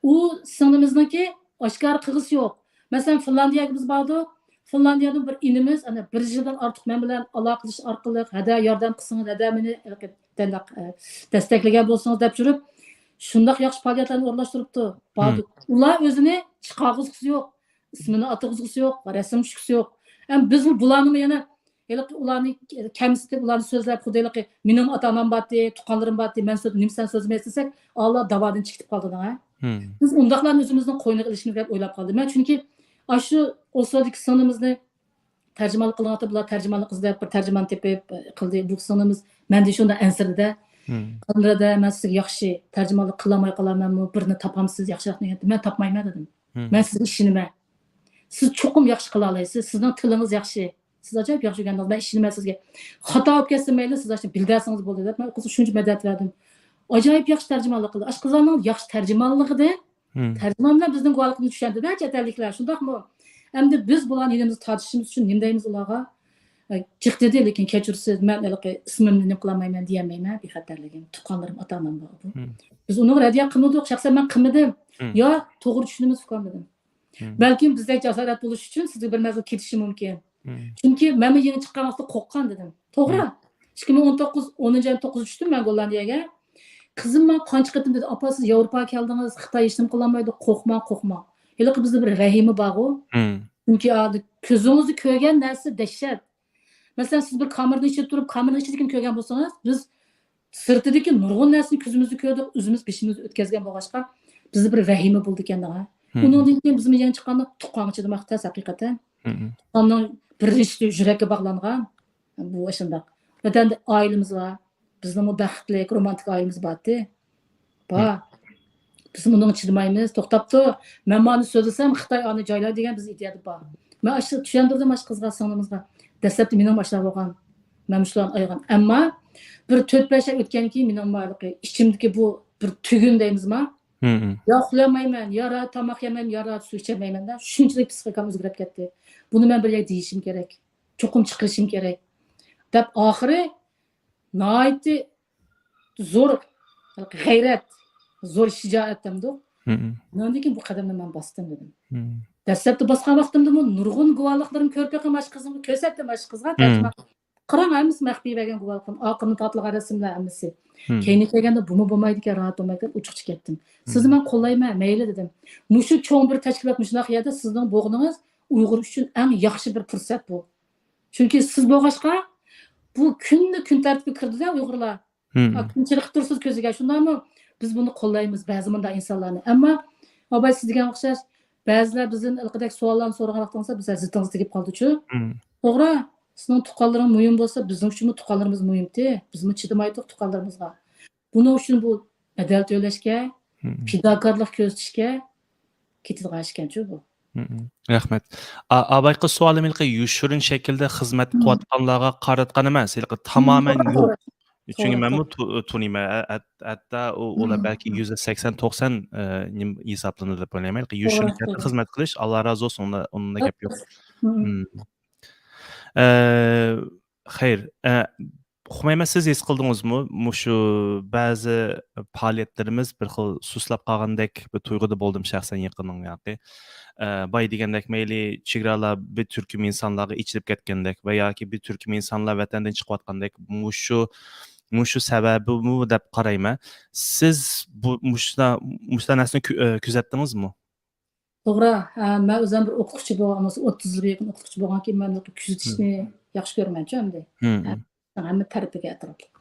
ئۇ سىڭلىمىزنىڭكى ئاشكارا قىلغۇسى يوق. مەسىلەن، فىنلاندىيەگە بىز باردۇق. فىنلاندىيەدىن بىر ئىنىمىز، ئەنە، بىر يىلدىن ئارتۇق مەن بىلەن ئالاقىلىشىش ئارقىلىق، ھەدە، ياردەم قىلسىڭىز، ھەدە، مېنى، ئە، دەستەكلىگەن بولسىڭىز دەپ يۈرۈپ، شۇنداق ياخشى پائالىيەتلەرنى ئورۇنلاشتۇرۇپتۇ. باردۇق. ئۇلار ئۆزىنى چىقارغۇزغۇسى يوق. ئىسمىنى ئاتىغۇزغۇسى يوق، رەسىم چۈشكۈسى يوق. ھەم بىزمۇ بۇلارنىمۇ يەنە ھېلىقى ئۇلارنى كەمسىتىپ، ئۇلارنى سۆزلەپ، خۇددى ھېلىقى مېنىڭ ئاتا-ئانام بارتى، تۇغقانلىرىم بارتى، مەن سۆز-، نېمە سەن سۆزلىمەيسەن دېسەك، ئاللا داۋادىن چىقىپ قالىدۇ دەڭ. بىز ئۇنداقلارنى ئۆزىمىزنىڭ قوينىغا ئېلىشىمىز كېرەك ئويلاپ قالدىم مەن. چۈنكى ئاشۇ ئوسلودىكى سىڭلىمىزنى تەرجىمانلىق قىلىۋاتىپ، بۇلار تەرجىمانلىق ئىزدەپ، بىر تەرجىمان تېپىپ، ئە، قىلدى. بۇ سىڭلىمىز مەندىن شۇنداق ئەنسىرىدى-دە. قادىر ھەدە، مەن سىزگە ياخشى تەرجىمانلىق قىلالماي قالارمەنمۇ، بىرنى تاپامسىز ياخشىراق دېگەن. مەن تاپمايمەن دېدىم. مەن سىزگە ئىشىنىمەن. سىز چوقۇم ياخشى قىلالايسىز. سىزنىڭ تىلىڭىز ياخشى. سىز ئاجايىپ ياخشى ئۆگەندىڭىز. مەن ئىشىنىمەن سىزگە. خاتا بولۇپ كەتسە مەيلى، سىز ئاشۇ بىلدۈرسىڭىز بولدى دەپ، مەن قىزغا شۇنچە مەدەت بەردىم. ئاجايىپ ياخشى تەرجىمانلىق قىلدى. ئاشۇ قىزلارنىڭ ياخشى تەرجىمانلىقىدىن تەرجىمان بىلەن بىزنىڭ گۇۋاھلىقىمىزنى چۈشەندى-دە، چەت ئەللىكلەر. شۇنداقمۇ؟ ئەمدى بىز بۇلارنى يېنىمىزغا تارتىشىمىز ئۈچۈن نېمە دەيمىز ئۇلارغا؟ ئە، جىق دېدى، لېكىن كەچۈرىسىز، مەن ھېلىقى ئىسمىمنى نېمە قىلالمايمەن، دېيەلمەيمەن، بىخەتەرلىكىم، تۇغقانلىرىم، ئاتا-ئانام بار. بۇ. بىز ئۇنىڭغا رەددىيە قىلمىدۇق، شەخسەن مەن قىلمىدىم. يا توغرا چۈشىنىمىز ئۇكام دېدىم. بەلكىم بىزدەك جاسارەت بولۇش ئۈچۈن سىزگە بىر مەزگىل كېتىشى مۇمكىن. چۈنكى مەنمۇ يېڭى چىققان ۋاقىتتا قورققان دېدىم. توغرا. ئىككى مىڭ ئون توققۇز، ئونىنچى ئاينىڭ توققۇزىدا چۈشتۈم مەن گوللاندىيەگە. قىزىم ماڭا قانچە قېتىم دېدى، «ئاپا، سىز ياۋروپاغا كەلدىڭىز، خىتاي ھېچنېمە قىلالمايدۇ، قورقماڭ، قورقماڭ.» ھېلىقى بىزدە بىر ۋەھىمە بارغۇ. چۈنكى ئادەم كۆزىڭىزدە كۆرگەن نەرسە دەھشەت. مەسىلەن، سىز بىر كامېرنىڭ ئىچىدە تۇرۇپ، كامېرنىڭ ئىچىدىكىنى كۆرگەن بولسىڭىز، بىز سىرتىدىكى نۇرغۇن نەرسىنى كۆزىمىزدە كۆردۇق، ئۆزىمىز بېشىمىزدىن ئۆتكەزگەن بولغاچقا، بىزدە بىر ۋەھىمە بولىدىكەن دەڭ. ئۇنىڭدىن كېيىن بىزمۇ يېڭى چىققاندا تۇغقانغا چىدىماق تەس ھەقىقەتەن. تۇغقاننىڭ بىر رىشتە يۈرەككە باغلانغان، بۇ ئاشۇنداق. ۋەتەندە ئائىلىمىز بار. بىزنىڭمۇ بەختلىك، رومانتىك ئائىلىمىز بارتى. بار. بىز ئۇنىڭغا چىدىمايمىز. توختاپتۇ. مەن مانا سۆزلىسەم، خىتاي ئانى جايلاي دېگەن بىز ئىدىيەدە بار. مەن ئاشۇ چۈشەندۈردۈم ئاشۇ قىزغا، سىڭلىمىزغا. دەسلەپتە مېنىڭمۇ ئاشۇنداق بولغان. مەن مۇشۇلارنى ئايىغان. ئەمما بىر تۆت-بەش ئاي ئۆتكەندىن كېيىن مېنىڭمۇ ھېلىقى ئىچىمدىكى بۇ بىر تۈگۈن دەيمىزما؟ يا ئۇخلىيالمايمەن، يا راھەت تاماق يېمەيمەن، يا راھەت سۇ ئىچەلمەيمەن دە. شۇنچىلىك پسىخىكام ئۆزگىرىپ كەتتى. بۇنى مەن بىر يەرگە دېيىشىم كېرەك. چوقۇم چىقىرىشىم كېرەك. دەپ ئاخىرى ناھايىتى زور غەيرەت، زور شىجائەت دەمدۇق. ئۇنىڭدىن كېيىن بۇ قەدەمنى مەن باستىم دېدىم. دەسلەپتە باسقان ۋاقتىمدىمۇ نۇرغۇن گۇۋاھلىقلىرىمنى كۆرۈپ بېقىڭ، مانا شۇ قىزىمغا كۆرسەتتىم، مانا شۇ قىزغا تەرجىمان. قاراڭ، ھەممىسى مەخپىي بەرگەن گۇۋاھلىقىم، ئاقىرىنى تارتىلغان رەسىملەر ھەممىسى. كەينىگە كەلگەندە بۇمۇ بولمايدىكەن، راھەت بولمايدىكەن، ئوچۇقچە كەتتىم. سىزنى مەن قوللايمەن، مەيلى دېدىم. مۇشۇ چوڭ بىر تەشكىلات مۇشۇنداق يەردە سىزنىڭ بولغىنىڭىز ئۇيغۇر ئۈچۈن ئەڭ ياخشى بىر پۇرسەت بۇ. چۈنكى سىز بولغاچقا، بۇ كۈندە كۈن تەرتىپكە كىرىدۇ-دە ئۇيغۇرلار. ھە، كۈن چېلىقىپ تۇرسىز كۆزىگە، شۇنداقمۇ؟ بىز بۇنى قوللايمىز، بەزى مۇنداق ئىنسانلارنى. ئەمما، ئاباي، سىز دېگەن ئوخشاش، بەزىلەر بىزدىن ھېلىقىدەك سوئاللارنى سورىغان ۋاقتىڭىزدا بىز زىتىڭىز تېگىپ قالدىچۇ. توغرا، سېنىڭ تۇغقانلىرىڭ مۇھىم بولسا، بىزنىڭ ئۈچۈنمۇ تۇغقانلىرىمىز مۇھىمتى. بىزمۇ چىدىمايتتۇق تۇغقانلىرىمىزغا. بۇنىڭ ئۈچۈن بۇ بەدەل تۆلەشكە، پىداكارلىق كۆرسىتىشكە كېتىدىغان ئىش ئىكەنچۇ بۇ. رەھمەت. ئا-، ئابايقا سوئالىم ھېلىقى يوشۇرۇن شەكىلدە خىزمەت قىلىۋاتقانلارغا قاراتقان ئەمەس، ھېلىقى تامامەن يوق. چۈنكى مەنمۇ تو-، تونۇيمەن. ھە-، ھە-، ھەتتا ئۇ، ئۇلار بەلكى يۈزدە سەكسەن، توقسان، ئە، نېمە ھېسابلىنىدۇ دەپ ئويلايمەن. ھېلىقى يوشۇرۇن شەكىلدە خىزمەت قىلىش، ئاللا رازى بولسۇن، ئۇندا، ئۇندا گەپ يوق. ئە، خەير، ئە، ئۇقمايمەن، سىز ھېس قىلدىڭىزمۇ؟ مۇشۇ بەزى پائالىيەتلىرىمىز بىر خىل سۇسلاپ قالغاندەك بىر تۇيغۇدا بولدۇم شەخسەن يېقىننىڭ ياقى. ئە، باي دېگەندەك مەيلى چېگرالار بىر تۈركۈم ئىنسانلارغا ئېچىلىپ كەتكەندەك ۋە ياكى بىر تۈركۈم ئىنسانلار ۋەتەندىن چىقىۋاتقاندەك، مۇشۇ، مۇشۇ سەۋەبىمۇ دەپ قارايمەن. سىز بۇ، مۇشۇ، مۇشۇ نەرسىنى كۆ-، ئە، كۆزەتتىڭىزمۇ؟ توغرا. ھە، مەن ئۆزۈم بىر ئوقۇتقۇچى بولغان، ئوتتۇز يىلغا يېقىن ئوقۇتقۇچى بولغانكىن، مەن كۆزىتىشنى ياخشى كۆرىمەنچۇ ئەمدى. ھە، ھەممە تەرىپىگە ئەتراپلىق.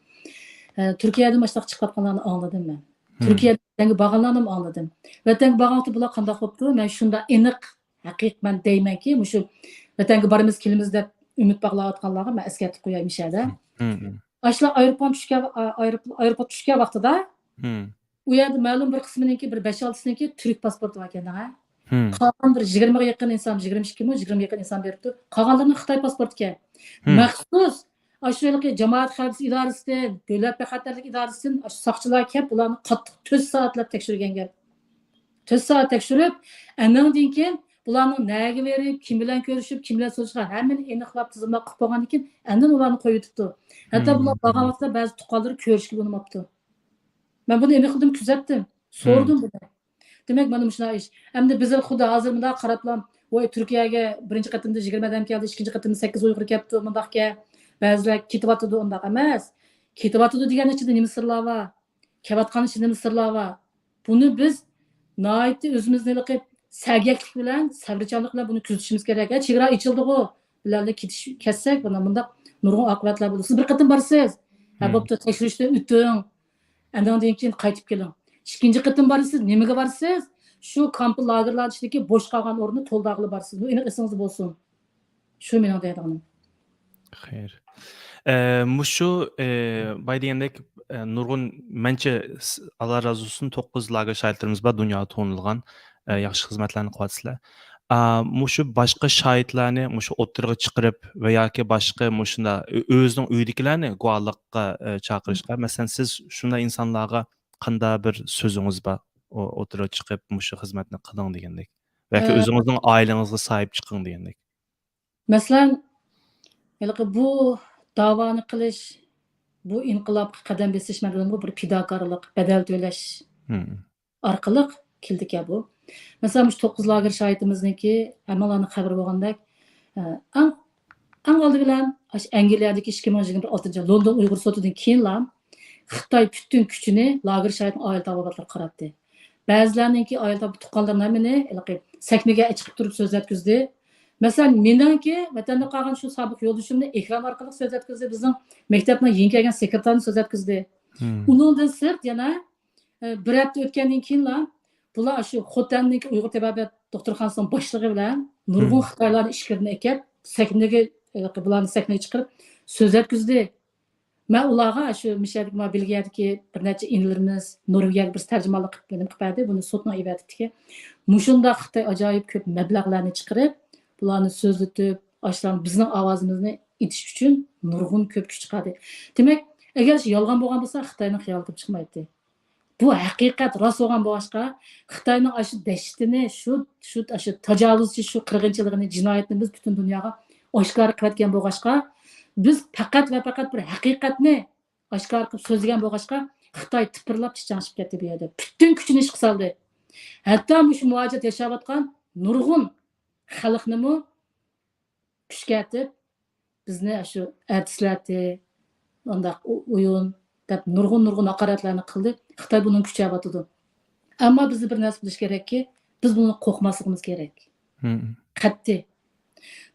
ھە، تۈركىيەدىن مۇشۇنداق چىقىۋاتقانلارنى ئاڭلىدىم مەن. تۈركىيەدىن ۋەتەنگە بارغانلارنىمۇ ئاڭلىدىم. ۋەتەنگە بارغان ۋاقتى بۇلار قانداق بوپتۇ؟ مەن شۇنداق ئېنىق، ھەقىقىي مەن دەيمەنكى، مۇشۇ ۋەتەنگە بارىمىز، كېلىمىز دەپ ئۈمىد باغلاۋاتقانلارغا مەن ئەسكەرتىپ قوياي مۇشۇ يەردە. ئاشۇلار ئايروپىلان چۈشكەن، ئايروپىلان چۈشكەن ۋاقتىدا ئۇ يەردە مەلۇم بىر قىسمىنىڭكى، بىر بەش-ئالتىسىنىڭكى تۈرك پاسپورتى باركەن ھە. قالغان بىر يىگىرمىگە يېقىن ئىنسان، يىگىرمە ئىككىمۇ، يىگىرمە يېقىن ئىنسان بېرىپتۇ. قالغانلىرىنىڭ خىتاي پاسپورتىكەن. مەخسۇس ئاشۇ ھېلىقى جامائەت خەۋپسىزلىك ئىدارىسىدىن، دۆلەت بىخەتەرلىك ئىدارىسىدىن ئاشۇ ساقچىلار كەپ، بۇلارنى قاتتىق تۆت سائەتلەپ تەكشۈرگەن گەپ. تۆت سائەت تەكشۈرۈپ، ئەنىڭدىن كېيىن بۇلارنىڭ نەگە بېرىپ، كىم بىلەن كۆرۈشۈپ، كىم بىلەن سۆزلىشىپ، ھەممىنى ئېنىقلاپ، تىزىملاپ قىلىپ بولغاندىن كېيىن، ئاندىن ئۇلارنى قويۇۋېتىپتۇ. ھەتتا بۇلار بارغان ۋاقىتتا بەزى تۇغقانلىرى كۆرۈشكىلى ئۇنىماپتۇ. مەن بۇنى ئېنىق قىلدىم، كۆزەتتىم. سورىدىم بۇنى. دېمەك، مانا مۇشۇنداق ئىش. ئەمدى بىزلەر خۇددى ھازىر مۇنداق قاراپلا، ۋاي، تۈركىيەگە بىرىنچى قېتىمدا يىگىرمە ئادەم كەلدى، ئىككىنچى قېتىمدا سەككىز ئۇيغۇر كەپتۇ، مۇنداقكەن. بەزىلەر كېتىۋاتىدۇ، ئۇنداق ئەمەس. كېتىۋاتىدۇ دېگەن ئىچىدە نېمە سىرلار بار؟ كېلىۋاتقان ئىچىدە نېمە سىرلار بار؟ بۇنى بىز ناھايىتى ئۆزىمىزنى ھېلىقى سەگەكلىك بىلەن، سەۋرچانلىق بىلەن بۇنى كۆزىتىشىمىز كېرەك. ھە، چېگرا ئېچىلدىغۇ، بىلەنلا كېتىش، كەتسەك، بۇنىڭ مۇنداق نۇرغۇن ئاقىۋەتلەر بولىدۇ. سىز بىر قېتىم بارىسىز، ھە، بوپتۇ، تەكشۈرۈشتىن ئۆتۈڭ. ئاندىن كېيىن قايتىپ كېلىڭ. ئىككىنچى قېتىم بارىسىز، نېمىگە بارىسىز؟ شۇ كامپ لاگېرلار ئىچىدىكى بوش قالغان ئورۇننى تولدۇرغىلى بارىسىز. بۇ ئېنىق ئېسىڭىزدە بولسۇن. شۇ مېنىڭ دەيدىغىنىم. خەير. ئە، مۇشۇ، ئە، باي دېگەندەك، ئە، نۇرغۇن، مەنچە، س-، ئاللا رازى بولسۇن، توققۇز لاگېر شاھىتلىرىمىز بار، دۇنياغا تونۇلغان، ئە، ياخشى خىزمەتلەرنى قىلىۋاتىسىلەر. ئا، مۇشۇ باشقا شاھىتلارنى مۇشۇ ئوتتۇرىغا چىقىرىپ ۋە ياكى باشقا مۇشۇنداق ئۆ-، ئۆزىنىڭ ئۆيىدىكىلەرنى گۇۋاھلىققا، ئە، چاقىرىشقا، مەسىلەن، سىز شۇنداق ئىنسانلارغا قانداق بىر سۆزىڭىز بار؟ ئو-، ئوتتۇرىغا چىقىپ، مۇشۇ خىزمەتنى قىلىڭ دېگەندەك. ياكى ئە، ئۆزىڭىزنىڭ ئائىلىڭىزگە ساھىب چىقىڭ دېگەندەك. مەسىلەن، ھېلىقى بۇ داۋانى قىلىش، بۇ ئىنقىلابقا قەدەم بېسىش، مەن دېدىمغۇ، بىر پىداكارلىق، بەدەل تۆلەش ئارقىلىق كېلىدىكەن بۇ. مەسىلەن، مۇشۇ توققۇز لاگېر شاھىتىمىزنىڭكى ھەممىڭلارنىڭ خەۋىرى بولغاندەك، ئە، ئەڭ، ئەڭ ئالدى بىلەن ئاشۇ ئەنگلىيەدىكى ئىككى مىڭ يىگىرمە ئالتىنچى يىل لوندون ئۇيغۇر سوتىدىن كېيىنلا خىتاي پۈتۈن كۈچىنى لاگېر شاھىتىنىڭ ئائىلە تاۋابىئاتلىرىغا قاراتتى. بەزىلەرنىڭكى ئائىلە تاۋابىئات تۇغقانلىرىنى ھەممىنى ھېلىقى سەھنىگە چىقىپ تۇرۇپ سۆزلەتكۈزدى. مەسىلەن، مېنىڭكى ۋەتەندە قالغان شۇ سابىق يولدىشىمنى ئېكران ئارقىلىق سۆزلەتكۈزدى، بىزنىڭ مەكتەپنىڭ يېڭى كەلگەن سېكرېتارىنى سۆزلەتكۈزدى. ئۇنىڭدىن سىرت يەنە، ئە، بىر ھەپتە ئۆتكەندىن كېيىنلا بۇلار شۇ خوتەندىكى ئۇيغۇر تېبابەت دوختۇرخانىسىنىڭ باشلىقى بىلەن نۇرغۇن خىتايلارنى ئىچكىرىدىن ئەكەپ، سەھنىگە، ئە، بۇلارنى سەھنىگە چىقىرىپ سۆزلەتكۈزدى. مەن ئۇلارغا شۇ مىشەدىكى، ما، بېلگىيەدىكى بىر نەچچە ئىنىلىرىمىز، نورۋېگىيەگە بىرسى تەرجىمانلىق قىلىپ، نېمە قىلىپ بەردى، بۇنى سوتنىڭ ئېۋەتىپتىكەن. مۇشۇنداق خىتاي ئاجايىپ كۆپ مەبلەغلەرنى چىقىرىپ، بۇلارنى سۆزلىتىپ، ئاشۇلارنى بىزنىڭ ئاۋازىمىزنى ئېتىش ئۈچۈن نۇرغۇن كۆپ كۈچ چىقاردى. دېمەك، ئەگەر شۇ يالغان بولغان بولسا، خىتاينىڭ خىيالى كېلىپ چىقمايتتى. بۇ ھەقىقەت راست بولغان بولغاچقا، خىتاينىڭ ئاشۇ دەھشىتىنى، شۇ، شۇ، ئاشۇ تاجاۋۇزچى، شۇ قىرغىنچىلىقىنى، جىنايىتىنى بىز پۈتۈن دۇنياغا ئاشكارا قىلىۋەتكەن بولغاچقا، بىز پەقەت ۋە پەقەت بىر ھەقىقەتنى ئاشكارا قىلىپ سۆزلىگەن بولغاچقا، خىتاي تىپىرلاپ چىچاڭشىپ كەتتى بۇ يەردە. پۈتۈن كۈچىنى ئىشقا سالدى. ھەتتا مۇشۇ مۇھاجىرەت ياشاۋاتقان نۇرغۇن خەلقنىمۇ كۈچكە ئېتىپ، بىزنى شۇ ئارتىسلار ئەتتى، ئانداق ئو-، ئويۇن دەپ نۇرغۇن، نۇرغۇن ھاقارەتلەرنى قىلدى. خىتاي بۇنىڭ كۈچەپ ئاتىدۇ. ئەمما بىزدە بىر نەرسە بىلىش كېرەككى، بىز بۇنىڭدىن قورقماسلىقىمىز كېرەك. مم. قەتئىي.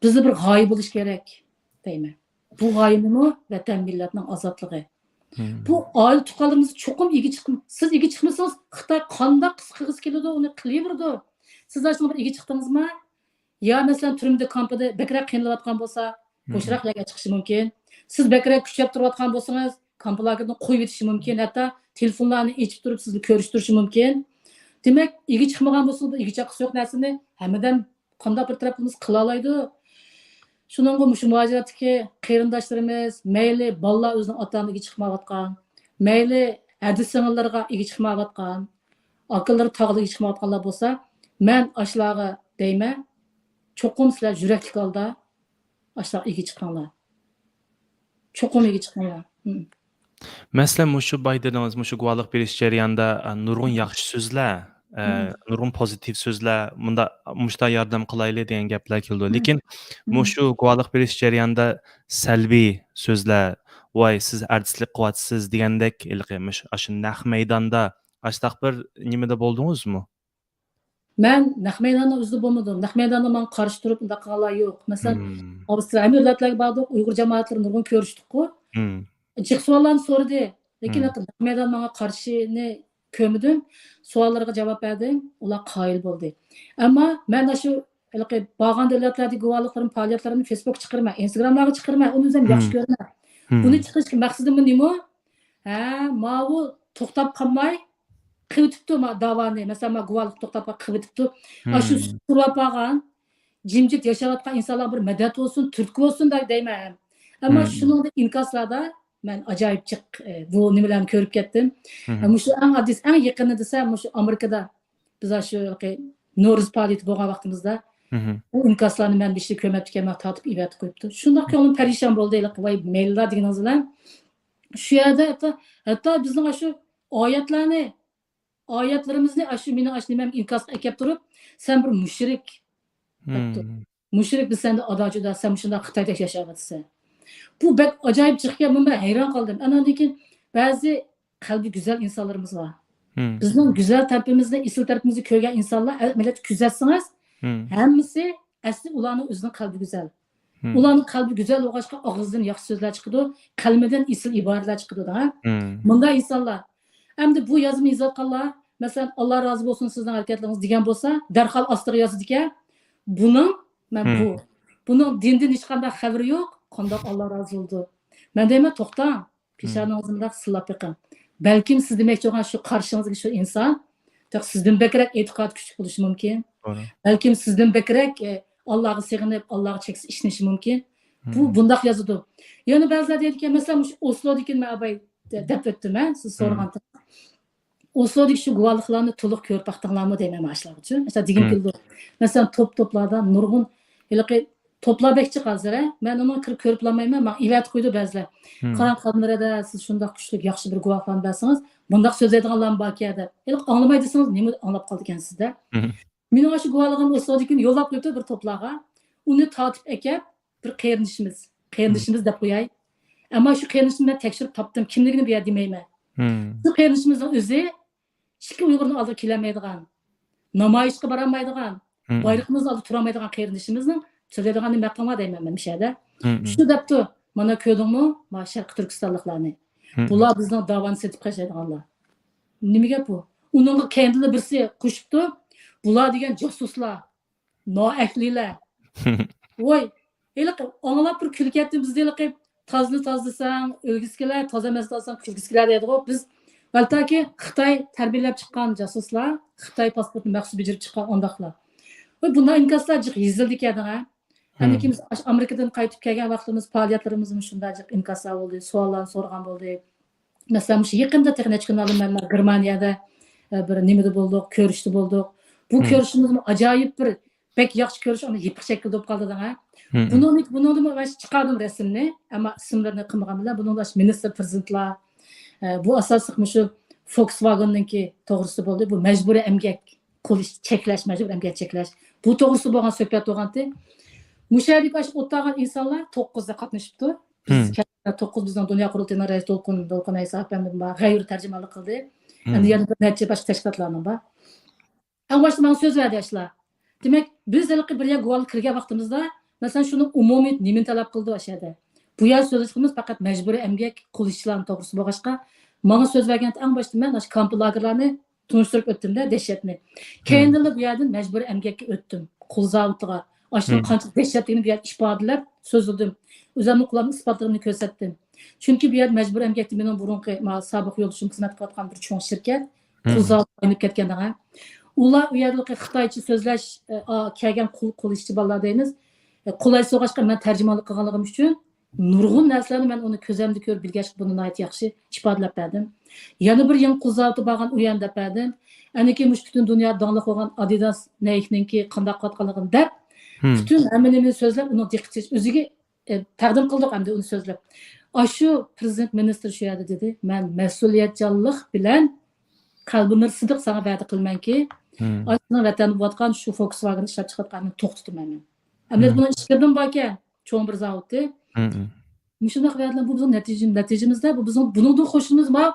بىزدە بىر غايە بولۇش كېرەك دەيمەن. بۇ غايە نېمە؟ ۋەتەن مىللەتنىڭ ئازادلىقى. مم. بۇ ئائىلە تۇغقانلىرىمىز چوقۇم ئىگە چىقىم-، سىز ئىگە چىقمىسىڭىز، خىتاي قانداق قىلغۇسى كېلىدۇ، ئۇنى قىلىۋېرىدۇ. سىز ئاشۇنىڭغا بىر ئىگە چىقتىڭىزمۇ؟ يا مەسىلەن، تۈرمىدە، كامپىدا بەكرەك قىينىلىۋاتقان بولسا، مم. بوشراق يەرگە چىقىشى مۇمكىن. سىز بەكرەك كۈچەپ تۇرۇۋاتقان بولسىڭىز، كامپ لاگېرىدىن قويۇۋېتىشى مۇمكىن، ھەتتا تېلېفونلارنى ئېچىپ تۇرۇپ سىزنى كۆرۈشتۈرۈشى مۇمكىن. دېمەك، ئىگە چىقمىغان بولسىڭىز، بۇ ئىگە چاققىسى يوق نەرسىنى ھەممىدەم قانداق بىر تەرەپ قىلمىسا قىلالايدۇ. شۇنىڭغا مۇشۇ مۇھاجىرەتتىكى قېرىنداشلىرىمىز، مەيلى بالىلار ئۆزىنىڭ ئاتا-ئانىسىغا چىقمايۋاتقان، مەيلى ھەدە سىڭىللىرىغا ئىگە چىقمايۋاتقان، ئاكىلىرى تاغلىرىغا ئىگە چىقمايۋاتقانلار بولسا، مەن ئاشۇلارغا دەيمەن، چوقۇم سىلەر يۈرەكلىك ھالدا ئاشۇلارغا ئىگە چىقىڭلار. چوقۇم ئىگە چىقىڭلار. مم. مەسىلەن، مۇشۇ بايا دېدىڭىز، مۇشۇ گۇۋاھلىق بېرىش جەريانىدا، ئە، نۇرغۇن ياخشى سۆزلەر، ئە، نۇرغۇن پوزىتىپ سۆزلەر، مۇندا، مۇشتا ياردەم قىلايلى دېگەن گەپلەر كېلىدۇ. لېكىن مۇشۇ گۇۋاھلىق بېرىش جەريانىدا سەلبىي سۆزلەر، ۋاي، سىز ئارتىسلىق قىلىۋاتىسىز دېگەندەك، ھېلىقى مۇش-، ئاشۇ نەق مەيداندا ئاشتاق بىر نېمىدە بولدىڭىزمۇ؟ مەن نەق مەيداننىڭ ئۆزىدە بولمىدىم. نەق مەيداندا ماڭا قارشى تۇرۇپ ئۇنداق قىلغانلار يوق. مەسىلەن، ئاۋسترالىيە، ھەممە دۆلەتلەرگە باردۇق، ئۇيغۇر جامائەتلىرى نۇرغۇن كۆرۈشتۇققۇ. جىق سوئاللارنى سورىدى. لېكىن نەق مەيداندا ماڭا قارشىنى كۆرمىدىم. سوئاللىرىغا جاۋاب بەردىم. ئۇلار قايىل بولدى. ئەمما مەن ئاشۇ ھېلىقى بارغان دۆلەتلەردىكى گۇۋاھلىقلىرىم، پائالىيەتلىرىمنى فېيسبۇكقا چىقىرىمەن، ئىنستاگراملارغا چىقىرىمەن. ئۇنى ئۆزۈم ياخشى كۆرىمەن. بۇنى چىقىرىش مەقسىتىم نېمە؟ ھە، ماۋۇ توختاپ قالماي قىلىۋېتىپتۇ ما-، داۋانى. مەسىلەن، ما گۇۋاھلىق توختاپ قال-، قىلىۋېتىپتۇ. ئاشۇ تۇرۇۋالىپ قالغان، جىمجىت ياشاۋاتقان ئىنسانلارغا بىر مەدەت بولسۇن، تۈرتكە بولسۇن دەي-، دەيمەن. ئەمما شۇنىڭدەك ئىنكاسلاردا مەن ئاجايىپ جىق، ئە، بۇ نېمىلەرنى كۆرۈپ كەتتىم. مۇشۇ ئەڭ ئاددىيسى، ئەڭ يېقىنى دېسە، مۇشۇ ئامېرىكىدا بىز ئاشۇ نورۇز پائالىيىتى بولغان ۋاقتىمىزدا بۇ ئىنكاسلارنى مەن بېشىدا كۆرمەپتىكەنمەن، تارتىپ ئېۋەتىپ قويۇپتۇ. شۇنداق كۆڭلۈم پەرىشان بولدى، ھېلىقى ۋاي مەيلىلا دېگىنىڭىز بىلەن. شۇ يەردە ھەتتا، ھەتتا بىزنىڭ ئاشۇ ئايەتلەرنى، ئايەتلىرىمىزنى ئاشۇ مېنىڭ ئاشۇ نېمەم ئىنكاسقا ئەكەپ تۇرۇپ، سەن بىر مۇشرىك دەپتۇ. مۇشرىك، بىز سەندە ئادا-جۇدا، سەن مۇشۇنداق خىتايدەك ياشاۋاتىسەن. بۇ بەك ئاجايىپ جىقكەن، بۇنى مەن ھەيران قالدىم. ئاندىن كېيىن بەزى قەلبى گۈزەل ئىنسانلىرىمىز بار. بىزنىڭ گۈزەل تەرىپىمىزنى، ئېسىل تەرىپىمىزنى كۆرگەن ئىنسانلار، ئە، مىللەت كۆزەتسىڭىز، ھەممىسى ئەسلى ئۇلارنىڭ ئۆزىنىڭ قەلبى گۈزەل. ئۇلارنىڭ قەلبى گۈزەل بولغاچقا، ئاغزىدىن ياخشى سۆزلەر چىقىدۇ، قەلبىدىن ئېسىل ئىبارىلەر چىقىدۇ. مۇنداق ئىنسانلار. ئەمدى بۇ يازما يېزىۋاتقانلار، مەسىلەن، «ئاللا رازى بولسۇن سىزنىڭ ھەرىكەتلىرىڭىز» دېگەن بولسا، دەرھال ئاستىغا يازىدىكەن، «بۇنىڭ، مەن بۇ، بۇنىڭ دىندىن ھېچقانداق خەۋىرى يوق، قانداق ئاللا رازى بولىدۇ؟» مەن دەيمەن، توختاڭ، پېشانىڭىزنى مۇنداق سىلاپ بېقىڭ. بەلكىم سىز دېمەكچى بولغان شۇ قارشىڭىزدىكى شۇ ئىنسان، تېخى سىزدىن بەكرەك ئېتىقادى كۈچلۈك بولۇشى مۇمكىن. بەلكىم سىزدىن بەكرەك، ئە، ئاللاغا سېغىنىپ، ئاللاغا چەكسىز ئىشىنىشى مۇمكىن. بۇ بۇنداق يازىدۇ. يەنە بەزىلەر دەيدىكەن، مەسىلەن، مۇشۇ ئوسلودىكىنى مەن ئاباي دە-، دەپ ئۆتتۈم، ھە، سىز سورىغانتىڭىز. ئوسلودىكى شۇ گۇۋاھلىقلارنى تولۇق كۆرۈپ باقتىڭلارمۇ دەيمەن مەن ئاشۇلارغىچۇ. مەسىلەن، دېگۈم كېلىدۇ. مەسىلەن، توپ-توپلاردا نۇرغۇن ھېلىقى توپلار بەك جىق ھازىر، ھە؟ مەن ئۇنى كىرىپ كۆرۈپلانمايمەن، ماڭا ئېۋەتىپ قويىدۇ بەزىلەر. «قاراڭ، قادىر نەدە، سىز شۇنداق كۈچلۈك، ياخشى بىر گۇۋاھلارنى بەرسىڭىز، بۇنداق سۆزلەيدىغانلارمۇ باركەن» دەپ. ھېلىقى ئاڭلىماي دېسىڭىز، نېمە ئاڭلاپ قالىدىكەنسىز-دە؟ مېنىڭ ئاشۇ گۇۋاھلىقىمنى ئوسلودىكىن يوللاپ قويۇپتۇ بىر توپلارغا. ئۇنى تارتىپ ئەكەپ، بىر قېرىندىشىمىز، قېرىندىشىمىز دەپ قوياي. ئەمما شۇ قېرىندىشىمنى مەن تەكشۈرۈپ تاپتىم، كىملىكىنى بۇ يەردە دېمەيمەن. شۇ قېرىندىشىمىزنىڭ ئۆزى ئىككى ئۇيغۇرنىڭ ئالدىغا كېلەلمەيدىغان، نامايىشقا بارالمايدىغان، بايرىقىمىزنىڭ ئالدىغا تۇرالمايدىغان قېرىندىشىمىزنىڭ سۆزلەيدىغان نېمە ھەققىڭ بار دەيمەن مەن مۇشۇ يەردە. شۇ دەپتۇ، مانا كۆردۈڭمۇ، ما شەرقىي تۈركىستانلىقلارنى. بۇلار بىزنىڭ داۋانى سېتىپ خەجلەيدىغانلار. نېمە گەپ بۇ؟ ئۇنىڭغا كەينىدىلا بىرسى قوشۇپتۇ، بۇلار دېگەن جاسۇسلار، نائەھلىلەر. ۋوي، ھېلىقى ئاڭلاپ بىر كۈلكە كەتتىم، بىزدە ھېلىقى تازىنى تازىلىساڭ ئۆلگۈسى كېلەر، تازا ئەمەسنى تازىلىساڭ كۈلگۈسى كېلەر دەيدىغۇ. بىز، ۋالىتاكى خىتاي تەربىيەلەپ چىققان جاسۇسلار، خىتاي پاسپورتىنى مەخسۇس بېجىرىپ چىققان ئانداقلار. ۋوي، بۇنداق ئىنكاسلار جىق يېزىلدىكەن، ھە؟ ئاندىن كېيىن بىز ئاشۇ ئامېرىكىدىن قايتىپ كەلگەن ۋاقتىمىز، پائالىيەتلىرىمىزمۇ شۇنداق جىق ئىنكاسلار بولدى، سوئاللارنى سورىغان بولدى. مەسىلەن، مۇشۇ يېقىندا تېخى نەچچە كۈن ئالدىن مەن گېرمانىيەدە، ئە، بىر نېمىدە بولدۇق، كۆرۈشتە بولدۇق. بۇ كۆرۈشىمىزمۇ ئاجايىپ بىر بەك ياخشى كۆرۈش، ئانا يېپىق شەكىلدە بولۇپ قالدى دەڭ، ھە. بۇنىڭدىكى، بۇنىڭدىمۇ مەن چىقاردىم رەسىمنى، ئەمما ئىسىملىرىنى قىلمىغان بىلەن، بۇنىڭدا مىنىستىر، پىرېزىدېنتلار، ئە، بۇ ئاساسلىق مۇشۇ فولكسۋاگېننىڭكى توغرىسىدا بولدى. بۇ مەجبۇرىي ئەمگەك قىلىش، چەكلەش، مەجبۇرىي ئەمگەك چەكلەش. بۇ توغرىسىدا بولغان سۆھبەت بولغانتى. مۇشۇ يەردىكى ئاشۇ ئولتۇرغان ئىنسانلار توققۇزدا قاتنىشىپتۇ. بىز توققۇز بىزنىڭ دۇنيا قۇرۇلتىيىنىڭ رەئىسى دولقۇن، دولقۇن ئەيسا ئەپەندىم بار، غەيرىي تەرجىمانلىق قىلدى. ئەندى يەنە بىر نەچچە باشقا تەشكىلاتلارنىڭ بار. ئەڭ باشتا ماڭا سۆز بەردى ئاشۇلار. دېمەك، بىز ھېلىقى بىر يەر گۇۋاھلىق كىرگەن ۋاقتىمىزدا، مەسىلەن، شۇنىڭ ئومۇمىي نېمىنى تەلەپ قىلىدۇ ئاشۇ يەردە؟ بۇ يەر سۆزلەشكىنىمىز پەقەت مەجبۇرىي ئەمگەك، قۇل ئىشچىلارنىڭ توغرىسى بولغاچقا، ماڭا سۆز بەرگەندە ئەڭ باشتا مەن ئاشۇ كامپ لاگېرلارنى تونۇشتۇرۇپ ئۆتتۈم-دە، دەھشەتنى. كېيىندىنلا بۇ يەردىن مەجبۇرىي ئەمگەككە ئۆتتۈم، قۇل زاۋۇتىغا. ئاشۇنىڭ قانچىلىك دەھشەتلىكىنى بۇ يەردە ئىپادىلەپ سۆزلىدىم. ئۆزۈمنىڭ قولۇمدا ئىسپاتلىرىمنى كۆرسەتتىم. چۈنكى بۇ يەردە مەجبۇرىي ئەمگەكتە مېنىڭ بۇرۇنقى، ما، سابىق يولدىشىم خىزمەت قىلىۋاتقان بىر چوڭ شىركەت، قۇل زاۋۇتى ئايلىنىپ كەتكەن دەڭە. ئۇلار ئۇ يەردىكى خىتايچە سۆزلەش، ئە، ئا، كەلگەن قۇل، قۇل ئىشچى بالىلار دەيمىز. ئە، قولايسىز بولغاچقا مەن تەرجىمانلىق قىلغانلىقىم ئۈچۈن نۇرغۇن نەرسىلەرنى مەن ئۇنى كۆزۈمدە كۆرۈپ بىلگەچكە بۇنى ناھايىتى ياخشى ئىپادىلەپ بەردىم. يەنە بىر يېڭى قۇل زاۋۇتى بارغان ئۇ يەردە دەپ بەردىم. ئاندىن كېيىن مۇشۇ پۈتۈن دۇنيا داڭلىق بولغان ئادىداس نايكنىڭكى قانداق قىلىۋاتقانلىقىنى دەپ، پۈتۈن ھەممە نېمىنى سۆزلەپ، ئۇنىڭ دىققىتى ئۆزىگە، ئە، تەقدىم قىلدۇق ئەمدى ئۇنى سۆزلەپ. ئاشۇ پىرېزىدېنت مىنىستىر شۇ يەردە دېدى، مەن مەسئۇلىيەتچانلىق بىلەن قەلبىمدىن سىدىق ساڭا ۋەدە قىلىمەنكى، ئاشۇنىڭ ۋەتەندە بولۇۋاتقان شۇ فولكسۋاگېن ئىشلەپ چىقىرىدىغاننى توختىتىمەن مەن. ئەمدى بۇنىڭ ئىچكىرىدىن باركەن، چوڭ بىر زاۋۇتى. مۇشۇنداق ۋەدىلەر، بۇ بىزنىڭ نەتىجە-، نەتىجىمىزدە، بۇ بىزنىڭ بۇنىڭدىن خۇشىمىز بار.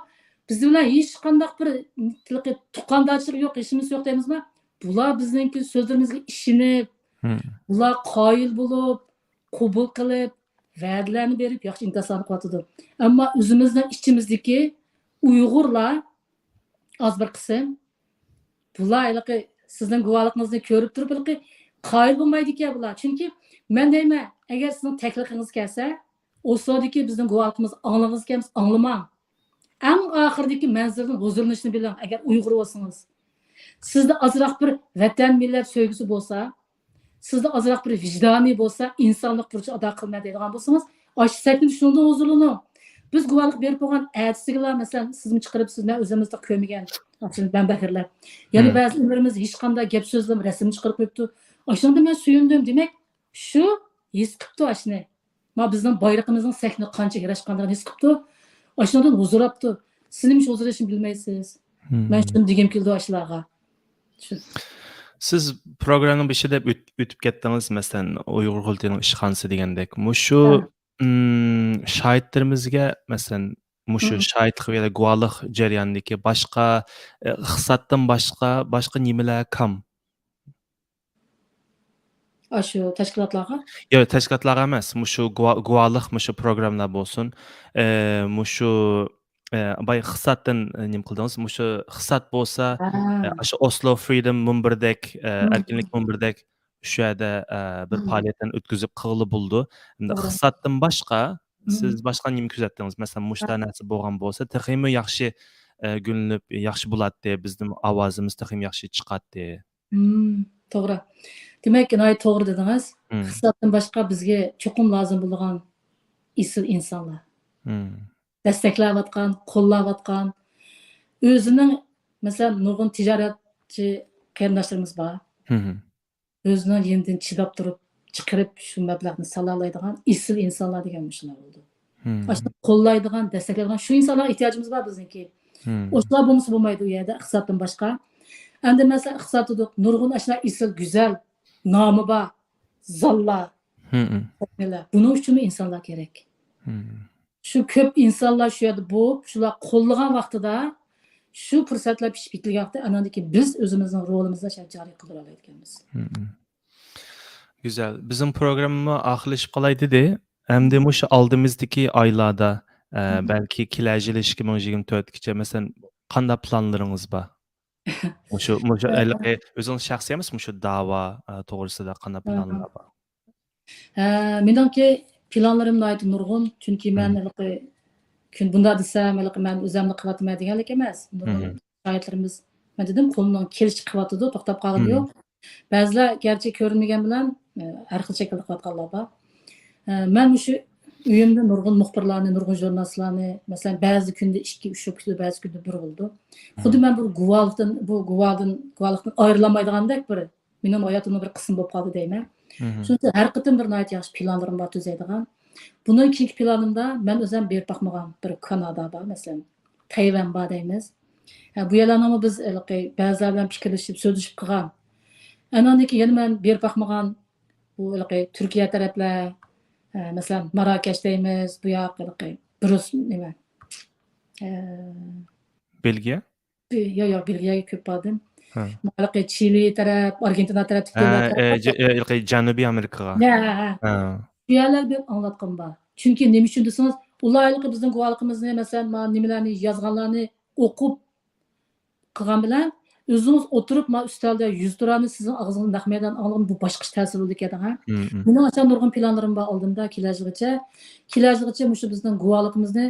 بىز بىلەن ھېچقانداق بىر تۇغقاندارچىلىق يوق، ھېچنېمىسى يوق دەيمىزما؟ بۇلار بىزنىڭكى سۆزلىرىمىزگە ئىشىنىپ، بۇلار قايىل بولۇپ، قوبۇل قىلىپ، ۋەدىلەرنى بېرىپ، ياخشى ئىمتىيازلارنى قىلىۋاتىدۇ. ئەمما ئۆزىمىزنىڭ ئىچىمىزدىكى ئۇيغۇرلار ئاز بىر قىسىم، بۇلار ھېلىقى سىزنىڭ گۇۋاھلىقىڭىزنى كۆرۈپ تۇرۇپ، ھېلىقى قايىل بولمايدىكەن بۇلار. چۈنكى مەن دەيمەن، ئەگەر سىزنىڭ تەكلىقىڭىز كەلسە، ئوسلودىكى بىزنىڭ گۇۋاھلىقىمىزنى ئاڭلىغىڭىز كەلمىسە، ئاڭلىماڭ. ئەڭ ئاخىرىدىكى مەنزىلدىن ھۇزۇرلىنىشنى بىلىڭ، ئەگەر ئۇيغۇر بولسىڭىز. سىزدە ئازراق بىر ۋەتەن، مىللەت سۆيگۈسى بولسا، سىزدە ئازراق بىر ۋىجدانىي بولسا، ئىنسانلىق بۇرچى ئادا قىلىمەن دەيدىغان بولسىڭىز، ئاشۇ سەھنىدە شۇنىڭدىن ھۇزۇرلىنىڭ. بىز گۇۋاھلىق بېرىپ بولغان ئەتىسىگىلا، مەسىلەن، سىزمۇ چىقىرىپ، سىز، مەن ئۆزىمىزدە كۆرمىگەن مەنبەلەر. يەنە بەزىلىرىمىز ھېچقانداق گەپ سۆزلەرنى رەسىمنى چىقىرىپ قويۇپتۇ. ئاشۇنىڭدا مەن سۆيۈندۈم. دېمەك، شۇ ھېس قىپتۇ ئاشۇنى. ما بىزنىڭ بايرىقىمىزنىڭ سەھنىگە قانچە ياراشقانلىقىنى ھېس قىپتۇ. ئاشۇنىڭدىن ھۇزۇر ئاپتۇ. سىز نېمىشقا ھۇزۇر ئېلىشنى بىلمەيسىز؟ مەن شۇنى دېگۈم كېلىدۇ ئاشۇلارغا. شۇ. سىز پروگراممىنىڭ بېشىدا ئۆت-، ئۆتۈپ كەتتىڭىز، مەسىلەن، ئۇيغۇر قۇرۇلتىيىنىڭ ئىشخانىسى دېگەندەك. مۇشۇ، ئىم، شاھىتلىرىمىزگە، مەسىلەن، مۇشۇ شاھىتلىق يا گۇۋاھلىق جەريانىدىكى باشقا، ئە، ئىقتىسادتىن باشقا، باشقا نېمىلەر كام؟ ئاشۇ تەشكىلاتلارغا؟ ياق، تەشكىلاتلارغا ئەمەس، مۇشۇ گۇۋا-، گۇۋاھلىق، مۇشۇ پروگراممىلار بولسۇن، ئە، مۇشۇ، ئە، باي ئىقتىسادتىن، ئە، نېمە قىلدىڭىز؟ مۇشۇ ئىقتىساد بولسا، ئە، ئاشۇ ئوسلو فرىدوم مۇنبىرىدەك، ئە، ئەركىنلىك مۇنبىرىدەك شۇ يەردە، ئە، بىر پائالىيەتلەرنى ئۆتكۈزۈپ قىلغىلى بولىدۇ. ئەمدى ئىقتىسادتىن باشقا، سىز باشقا نېمە كۆزەتتىڭىز؟ مەسىلەن، مۇشۇنداق نەرسە بولغان بولسا، تېخىمۇ ياخشى، ئە، گۈللىنىپ، ياخشى بولاتتى، بىزنىڭ ئاۋازىمىز تېخىمۇ ياخشى چىقاتتى. مم، توغرا. دېمەك، ناھايىتى توغرا دېدىڭىز. مم. ئىقتىسادتىن باشقا بىزگە چوقۇم لازىم بولىدىغان ئېسىل ئىنسانلار. مم. دەستەكلەۋاتقان، قوللاۋاتقان، ئۆزىنىڭ، مەسىلەن، نۇرغۇن تىجارەتچى قېرىنداشلىرىمىز بار. مم. ئۆزىنىڭ يېنىدىن چىداپ تۇرۇپ، چىقىرىپ شۇ مەبلەغنى سالالايدىغان ئېسىل ئىنسانلار دېگەن مۇشۇلار بولىدۇ. مم. ئاشۇنداق قوللايدىغان، دەستەكلەيدىغان شۇ ئىنسانلارغا ئېھتىياجىمىز بار بىزنىڭكى. مم. ئوشۇلار بولمىسا بولمايدۇ ئۇ يەردە ئىقتىسادتىن باشقا. ئەمدى مەسىلەن، ئىقتىساد دېدۇق، نۇرغۇن ئاشۇنداق ئېسىل، گۈزەل، نامى بار، زاللار. مم. بۇنىڭ ئۈچۈنمۇ ئىنسانلار كېرەك. مم. شۇ كۆپ ئىنسانلار شۇ يەردە بولۇپ، شۇلار قوللىغان ۋاقتىدا، شۇ پۇرسەتلەر پىشىپ يېتىلگەن ۋاقتىدا، ئاناندىن كېيىن بىز ئۆزىمىزنىڭ رولىمىزنى شۇ يەردە جارى قىلدۇرالايدىكەنمىز. مم. گۈزەل. بىزنىڭ پروگرامما ئاخىرلىشىپ قالاي دېدى. ئەمدى مۇشۇ ئالدىمىزدىكى ئايلاردا، ئە، بەلكى كېلەر يىل ئىككى مىڭ يىگىرمە تۆتكىچە، مەسىلەن، قانداق پىلانلىرىڭىز بار؟ مۇشۇ، مۇشۇ ھېلىقى ئۆزىڭىز شەخسىي ئەمەس، مۇشۇ داۋا، ئە، توغرىسىدا قانداق پىلانلار بار؟ ھە، مېنىڭكى پىلانلىرىم ناھايىتى نۇرغۇن. چۈنكى مەن ھېلىقى كۈن بۇنداق دېسەم، ھېلىقى مەن ئۆزۈملا قىلىۋاتىمەن دېگەنلىك ئەمەس. نۇرغۇن شاھىتلىرىمىز، مەن دېدىم، قولىنىڭ كېلىشىچە قىلىۋاتىدۇ، توختاپ قالغىنى يوق. بەزىلەر گەرچە كۆرۈنمىگەن بىلەن، ئە، ھەر خىل شەكىلدە قىلىۋاتقانلار بار. ئە، مەن مۇشۇ ئۆيۈمدە نۇرغۇن مۇخبىرلارنى، نۇرغۇن ژۇرنالىستلارنى، مەسىلەن، بەزى كۈندە ئىككى، ئۈچ بولۇپ كېتىدۇ، بەزى كۈندە بىر بولىدۇ. خۇددى مەن بىر گۇۋاھلىقتىن، بۇ گۇۋاھدىن، گۇۋاھلىقتىن ئايرىلالمايدىغاندەك بىر مېنىڭ ھاياتىمنىڭ بىر قىسمى بولۇپ قالدى دەيمەن. شۇنىڭ ئۈچۈن ھەر قېتىم بىر ناھايىتى ياخشى پىلانلىرىم بار تۈزەيدىغان. بۇنىڭ كېيىنكى پىلانىمدا مەن ئۆزۈم بېرىپ باقمىغان بىر كانادا بار، مەسىلەن، تەيۋەن بار دەيمىز. ھە، بۇ يەرلەرنىڭمۇ بىز ھېلىقى بەزىلەر بىلەن پىكىرلىشىپ، سۆزلىشىپ قىلغان. ئاناندىن كېيىن يەنە مەن بېرىپ باقمىغان بۇ ھېلىقى تۈركىيە تەرەپلەر، ئە، مەسىلەن، ماراكەش دەيمىز، بۇ ياق ھېلىقى بروس-، نېمە، ئە، بېلگىيە؟ بى-، يا، يا، بېلگىيەگە كۆپ باردىم. ھە. ھېلىقى چىلى تەرەپ، ئارگېنتىنا تەرەپتىكى ھە، دۆلەتلەر ئە، بار. جە-، ئە، ھېلىقى جەنۇبىي ئامېرىكىغا. ھە، ھە، ھە. ھە. شۇ يەرلەرگە بېرىپ ئاڭلاتقىنىم بار. چۈنكى نېمە ئۈچۈن دېسىڭىز، ئۇلار ھېلىقى بىزنىڭ گۇۋاھلىقىمىزنى، مەسىلەن، ما نېمىلەرنى يازغانلارنى ئوقۇپ قىلغان بىلەن، ئۆزىڭىز ئولتۇرۇپ، ما ئۈستەلدە يۈز تۇرانى سىزنىڭ ئاغزىڭىزدىن نەق مەيدان ئاڭلىغان بۇ باشقىچە تەسىر بولىدىكەن، ھە. مم، مم. مېنىڭ ئاشۇ نۇرغۇن پىلانلىرىم بار ئالدىمدا، كېلەچىكىچە. كېلەچىكىچە مۇشۇ بىزنىڭ گۇۋاھلىقىمىزنى،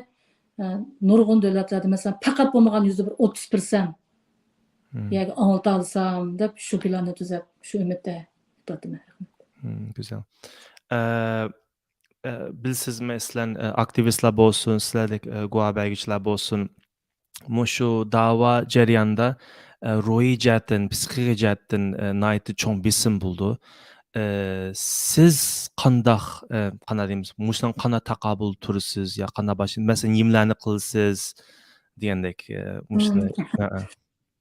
ئە، نۇرغۇن دۆلەتلەردە، مەسىلەن، پەقەت بولمىغان يۈزدە بىر ئوتتۇز پىرسەنت مم. يەرگە ئاڭلىتالىسام دەپ شۇ پىلاننى تۈزەپ، شۇ ئۈمىدتە يېتىۋاتىمەن. رەھمەت. مم، گۈزەل. ئە، ئە، بىلىسىز، مەسىلەن، ئە، ئاكتىۋىستلار بولسۇن، سىلەردەك، ئە، گۇۋاھ بەرگۈچىلەر بولسۇن، مۇشۇ داۋا جەريانىدا، ئە، روھىي جەھەتتىن، پسىخىكا جەھەتتىن، ئە، ناھايىتى چوڭ بېسىم بولىدۇ. ئە، سىز قانداق، ئە، قانداق دەيمىز، مۇشۇنىڭغا قانداق تاقابىل تۇرىسىز يا قانداق باش-، مەسىلەن، نېمىلەرنى قىلىسىز دېگەندەك، ئە، مۇشۇنى، مم. ھە، ھە.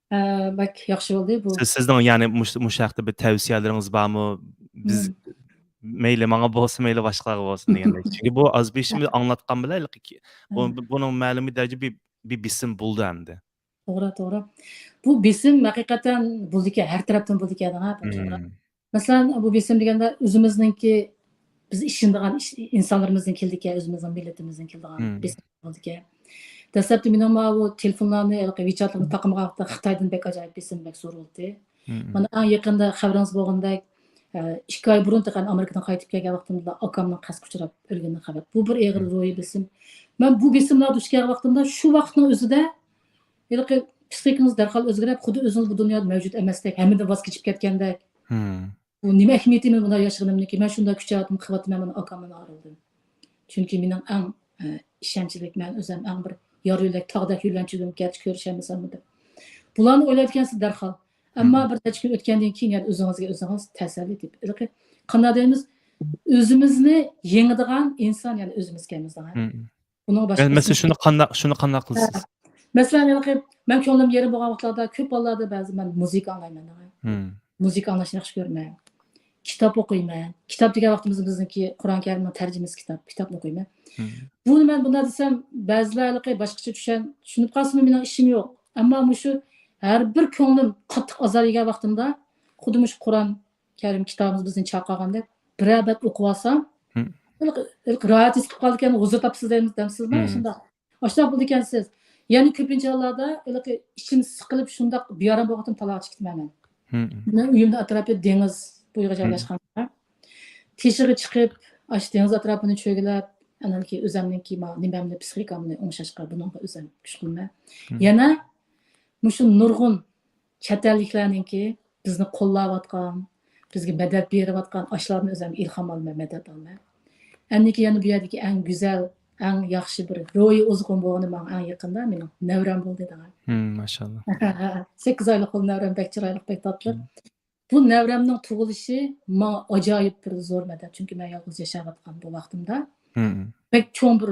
ئە، بەك ياخشى بولدى بۇ. سىز، سىزنىڭ، يەنى، مۇشۇ، مۇشۇ ھەقتە بىر تەۋسىيەلىرىڭىز بارمۇ؟ بىز، مم. مەيلى ماڭا بولسا، مەيلى باشقىلارغا بولسۇن دېگەندەك. چۈنكى بۇ ئاز بېشىمىز ئاڭلاتقان بىلەن، بۇ، بۇ، بۇنىڭ مەلۇم دەرىجىدە بىر، بىر بېسىم بولدى ئەمدى. توغرا، توغرا. بۇ بېسىم ھەقىقەتەن بولىدىكەن، ھەر تەرەپتىن بولىدىكەن، ھە، بۇ توغرا. مم. مەسىلەن، بۇ بېسىم دېگەندە ئۆزىمىزنىڭكى، بىز ئىشىنىدىغان ئىش-، ئىنسانلىرىمىزدىن كېلىدىكەن، ئۆزىمىزنىڭ مىللىتىمىزدىن كېلىدىغان مم. بېسىم بولىدىكەن. دەسلەپتە مېنىڭ ماۋۇ تېلېفونلارنى، ھېلىقى ۋىچاتلارنى تاقىمىغان ۋاقىتتا خىتايدىن بەك ئاجايىپ بېسىم بەك زور بولدى. مم. مانا ئەڭ يېقىندا خەۋىرىڭىز بولغاندەك، ئە، ئىككى ئاي بۇرۇن تېخى ئامېرىكىدىن قايتىپ كەلگەن ۋاقتىمدا ئاكامنىڭ قەستكە ئۇچراپ ئۆلگىنىنى خەۋەر. بۇ بىر ئېغىر مم. روھىي بېسىم. مەن بۇ بېسىملارغا دۇچ كەلگەن ۋاقتىمدا شۇ ۋاقىتنىڭ ئۆزىدە ھېلىقى پسىخىكىڭىز دەرھال ئۆزگىرىپ، خۇددى ئۆزىڭىز بۇ دۇنيادا مەۋجۇت ئەمەستەك، ھەممىدىن ۋاز كېچىپ كەتكەندەك. مم. بۇ نېمە ئەھمىيىتى مەن بۇنداق ياشىغىنىمنىكى، مەن شۇنداق كۈچەۋاتىمەن، قىلىۋاتىمەن، مانا ئاكامدىن ئايرىلدىم. چۈنكى مېنىڭ ئەڭ، ئە، ئىشەنچلىك، مەن ئۆزۈم ئەڭ بىر يار يۆلەك، تاغدەك يۆلەنچۈگۈم، گەرچە كۆرۈشەلمىسەممۇ دەپ. بۇلارنى ئويلايدىكەنسىز دەرھال. ئەمما مم. بىر نەچچە كۈن ئۆتكەندىن كېيىن يەنە ئۆزىڭىزگە ئۆزىڭىز تەسەللى تېپىپ، ھېلىقى قانداق دەيمىز، ئۆزىمىزنى يېڭىدىغان ئىنسان يەنە ئۆزىمىزكەنمىز دەڭە. مم. بۇنىڭغا باشقا مەسىلەن، شۇنى قانداق، شۇنى قانداق قىلىسىز؟ ھە. مەسىلەن، ھېلىقى مەن كۆڭلۈم يېرىم بولغان ۋاقىتلاردا كۆپ ھاللاردا بەزى مەن مۇزىكا ئاڭلايمەن دەڭە. مم. مۇزىكا ئاڭلاشنى ياخشى كۆرىمەن. كىتاب ئوقۇيمەن. كىتاب دېگەن ۋاقتىمىزدا بىزنىڭكى قۇرئان كەرىمنىڭ تەرجىمىسى كىتاب. كىتابنى ئوقۇيمەن. مم. بۇنى مەن بۇنداق دېسەم، بەزىلەر ھېلىقى باشقىچە چۈشەن-، چۈشىنىپ قالسىمۇ مېنىڭ ئىشىم يوق. ئەمما مۇشۇ ھەر بىر كۆڭلۈم قاتتىق ئازار يېگەن ۋاقتىمدا خۇددى مۇشۇ قۇرئان كەرىم كىتابىمىز بىزنى چاقىرغاندەك، بىرەر بەت ئوقۇۋالسام، مم. ھېلىقى، ھېلىقى راھەتسىز قىلىپ قالىدىكەن، ھۇزۇر تاپىسىز دەيمىز، دەمسىزما؟ مم. شۇنداق. ئاشۇنداق بولىدىكەنسىز. يەنە كۆپىنچە ھاللاردا ھېلىقى ئىچىم سىقىلىپ، شۇنداق بىئارام بولغان ۋاقتىم تالاغا چىقىپ كېتىمەن مەن. مم. مەن ئۆيۈمنىڭ ئەتراپى دېڭىز بويىغا مم. جايلاشقان. تېشىغا چىقىپ، ئاشۇ دېڭىز ئەتراپىنى چۆگىلەپ، ئانانكى ئۆزەمنىڭكى ما-، نېمەمنى، پسىخىكامنى ئوڭشاشقا بۇنىڭغا ئۆزەم كۈچ قىلىمەن. مم. يەنە مۇشۇ نۇرغۇن چەت ئەللىكلەرنىڭكى بىزنى قوللاۋاتقان، بىزگە مەدەت بېرىۋاتقان ئاشۇلاردىن ئۆزۈمگە ئىلھام ئالىمەن، مەدەت ئالىمەن. ئەمدىكى يەنە بۇ يەردىكى ئەڭ گۈزەل، ئەڭ ياخشى بىر روھىي ئوزۇقۇم بولغىنى ماڭا ئەڭ يېقىندا مېنىڭ نەۋرەم بولدى دەڭە. مم، ماشاللا. سەككىز ئايلىق بولدى نەۋرەم، بەك چىرايلىق، بەك تاتلىق. مم. بۇ نەۋرەمنىڭ تۇغۇلۇشى ماڭا ئاجايىپ بىر زور مەدەت، چۈنكى مەن يالغۇز ياشاۋاتقان بۇ ۋاقتىمدا. مم. بەك چوڭ بىر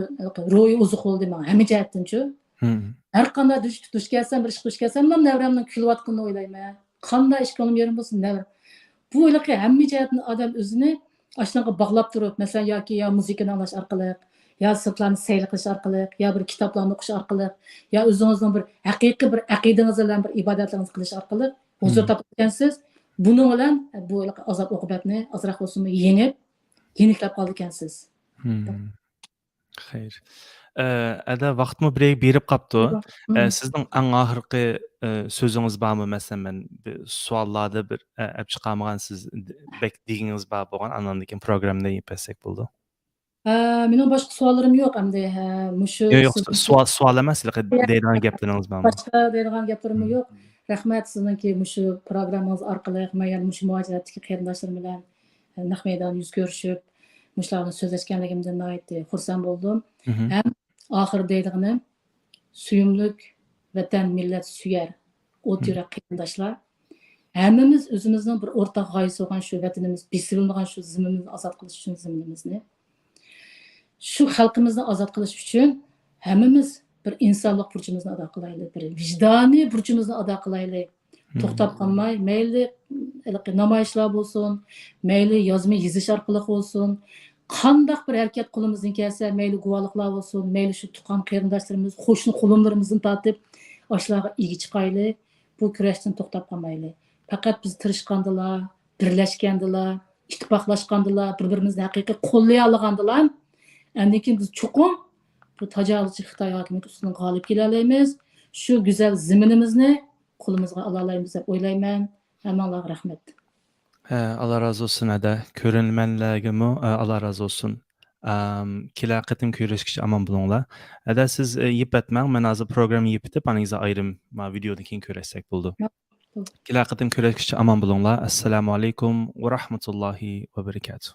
روھىي ئوزۇق بولدى ماڭا، ھەممە جەھەتتىنچۇ. مم. ھەر قانداق دۇچ، دۇچ كەلسەم، بىر ئىشقا دۇچ كەلسەم، مانا نەۋرەمنىڭ كۈلۈۋاتقىنىنى ئويلايمەن. قانداق ئىش كۆڭلۈم يېرىم بولسۇن، نەۋرە. بۇ ھېلىقى ھەممە جەھەتتىن ئادەم ئۆزىنى ئاشۇنىڭغا باغلاپ تۇرۇپ، مەسىلەن، ياكى يا مۇزىكىنى ئاڭلاش ئارقىلىق، يا سىرتلارنى سەيلە قىلىش ئارقىلىق، يا بىر كىتابلارنى ئوقۇش ئارقىلىق، يا ئۆزىڭىزنىڭ بىر ھەقىقىي بىر ئەقىدىڭىز بىلەن بىر ئىبادەتلىرىڭىزنى قىلىش ئارقىلىق ھۇزۇر مم. تاپىدىكەنسىز. بۇنىڭ بىلەن بۇ ھېلىقى ئازاب ئوقۇبەتنى ئازراق بولسىمۇ يېڭىپ، يېنىكلەپ قالىدىكەنسىز. مم. خەير. ئە، ئەدە، ۋاقىتمۇ بىرەيگە بېرىپ قاپتۇ. توغرا. ئە، مم. سىزنىڭ ئەڭ ئاخىرقى، ئە، سۆزىڭىز بارمۇ؟ مەسىلەن، مەن بىر سوئاللاردا بىر، ئە، ئەپ چىقارمىغان، سىز بەك دېگىنىڭىز بار بولغان، ئاندىن كېيىن پروگراممىنى يېپىۋەتسەك بولىدۇ. ئە، مېنىڭ باشقا سوئاللىرىم يوق ئەمدى. ھە، مۇشۇ ياق، ياق، سىز سوئال، سوئال ئەمەس، ھېلىقى ياق، دەيدىغان گەپلىرىڭىز بارمۇ؟ باشقا دەيدىغان گەپلىرىممۇ مم. يوق. رەھمەت سىزنىڭكى مۇشۇ پروگراممىڭىز ئارقىلىق مەن يەنە مۇشۇ مۇھاجىرەتتىكى قېرىنداشلىرىم بىلەن نەق مەيداندا يۈز كۆرۈشۈپ، مۇشۇلار بىلەن سۆزلەشكەنلىكىمدىن ناھايىتى خۇرسەن بولدۇم. مم. ھەم ئاخىرى دەيدىغىنىم، سۆيۈملۈك ۋەتەن، مىللەت سۆيەر، ئوت مم. يۈرەك قېرىنداشلار، ھەممىمىز ئۆزىمىزنىڭ بىر ئورتاق غايىسى بولغان شۇ ۋەتىنىمىز، بېسىۋېلىنغان شۇ زېمىنىمىزنى ئازاد قىلىش ئۈچۈن زېمىنىمىزنى، شۇ خەلقىمىزنى ئازاد قىلىش ئۈچۈن ھەممىمىز بىر ئىنسانلىق بۇرچىمىزنى ئادا قىلايلى، بىر ۋىجدانىي بۇرچىمىزنى ئادا قىلايلى. توختاپ قالماي، مەيلى ھېلىقى نامايىشلار بولسۇن، مەيلى يازما يېزىش ئارقىلىق بولسۇن، قانداق بىر ھەرىكەت قولىمىزدىن كەلسە، مەيلى گۇۋاھلىقلار بولسۇن، مەيلى شۇ تۇغقان قېرىنداشلىرىمىز، قوشنا قولۇملىرىمىزدىن تارتىپ ئاشۇلارغا ئىگە چىقايلى. بۇ كۈرەشتىن توختاپ قالمايلى. پەقەت بىز تىرىشقاندىلا، بىرلەشكەندىلا، ئىتتىپاقلاشقاندىلا، بىر-بىرىمىزنى ھەقىقىي قوللىيالىغاندىلا، ئاندىن كېيىن بىز چوقۇم بۇ تاجاۋۇزچى خىتاي ھاكىمىيىتى ئۈستىدىن غالىب كېلەلەيمىز. شۇ گۈزەل زېمىنىمىزنى قولىمىزغا ئالالايمىز دەپ ئويلايمەن. ھەممىڭلارغا رەھمەت. ھە، ئاللا رازى بولسۇن، ھەدە. كۆرۈرمەنلەرگىمۇ، ئە، ئاللا رازى بولسۇن. ئەم، كېلەر قېتىم كۆرۈشكىچە ئامان بولۇڭلار. ھەدە، سىز، ئە، يىپ ئەتمەڭ، مەن ھازىر پروگرامما يىپ ئېتىپ، ئانىڭىزدا ئايرىم، ما، ۋىدېودىن كېيىن كۆرۈشسەك بولىدۇ. كېلەر قېتىم كۆرۈشكىچە ئامان بولۇڭلار. ئەسسالامۇ ئەلەيكۇم ۋە رەھمەتۇللاھى ۋە بەرىكاتۇھ.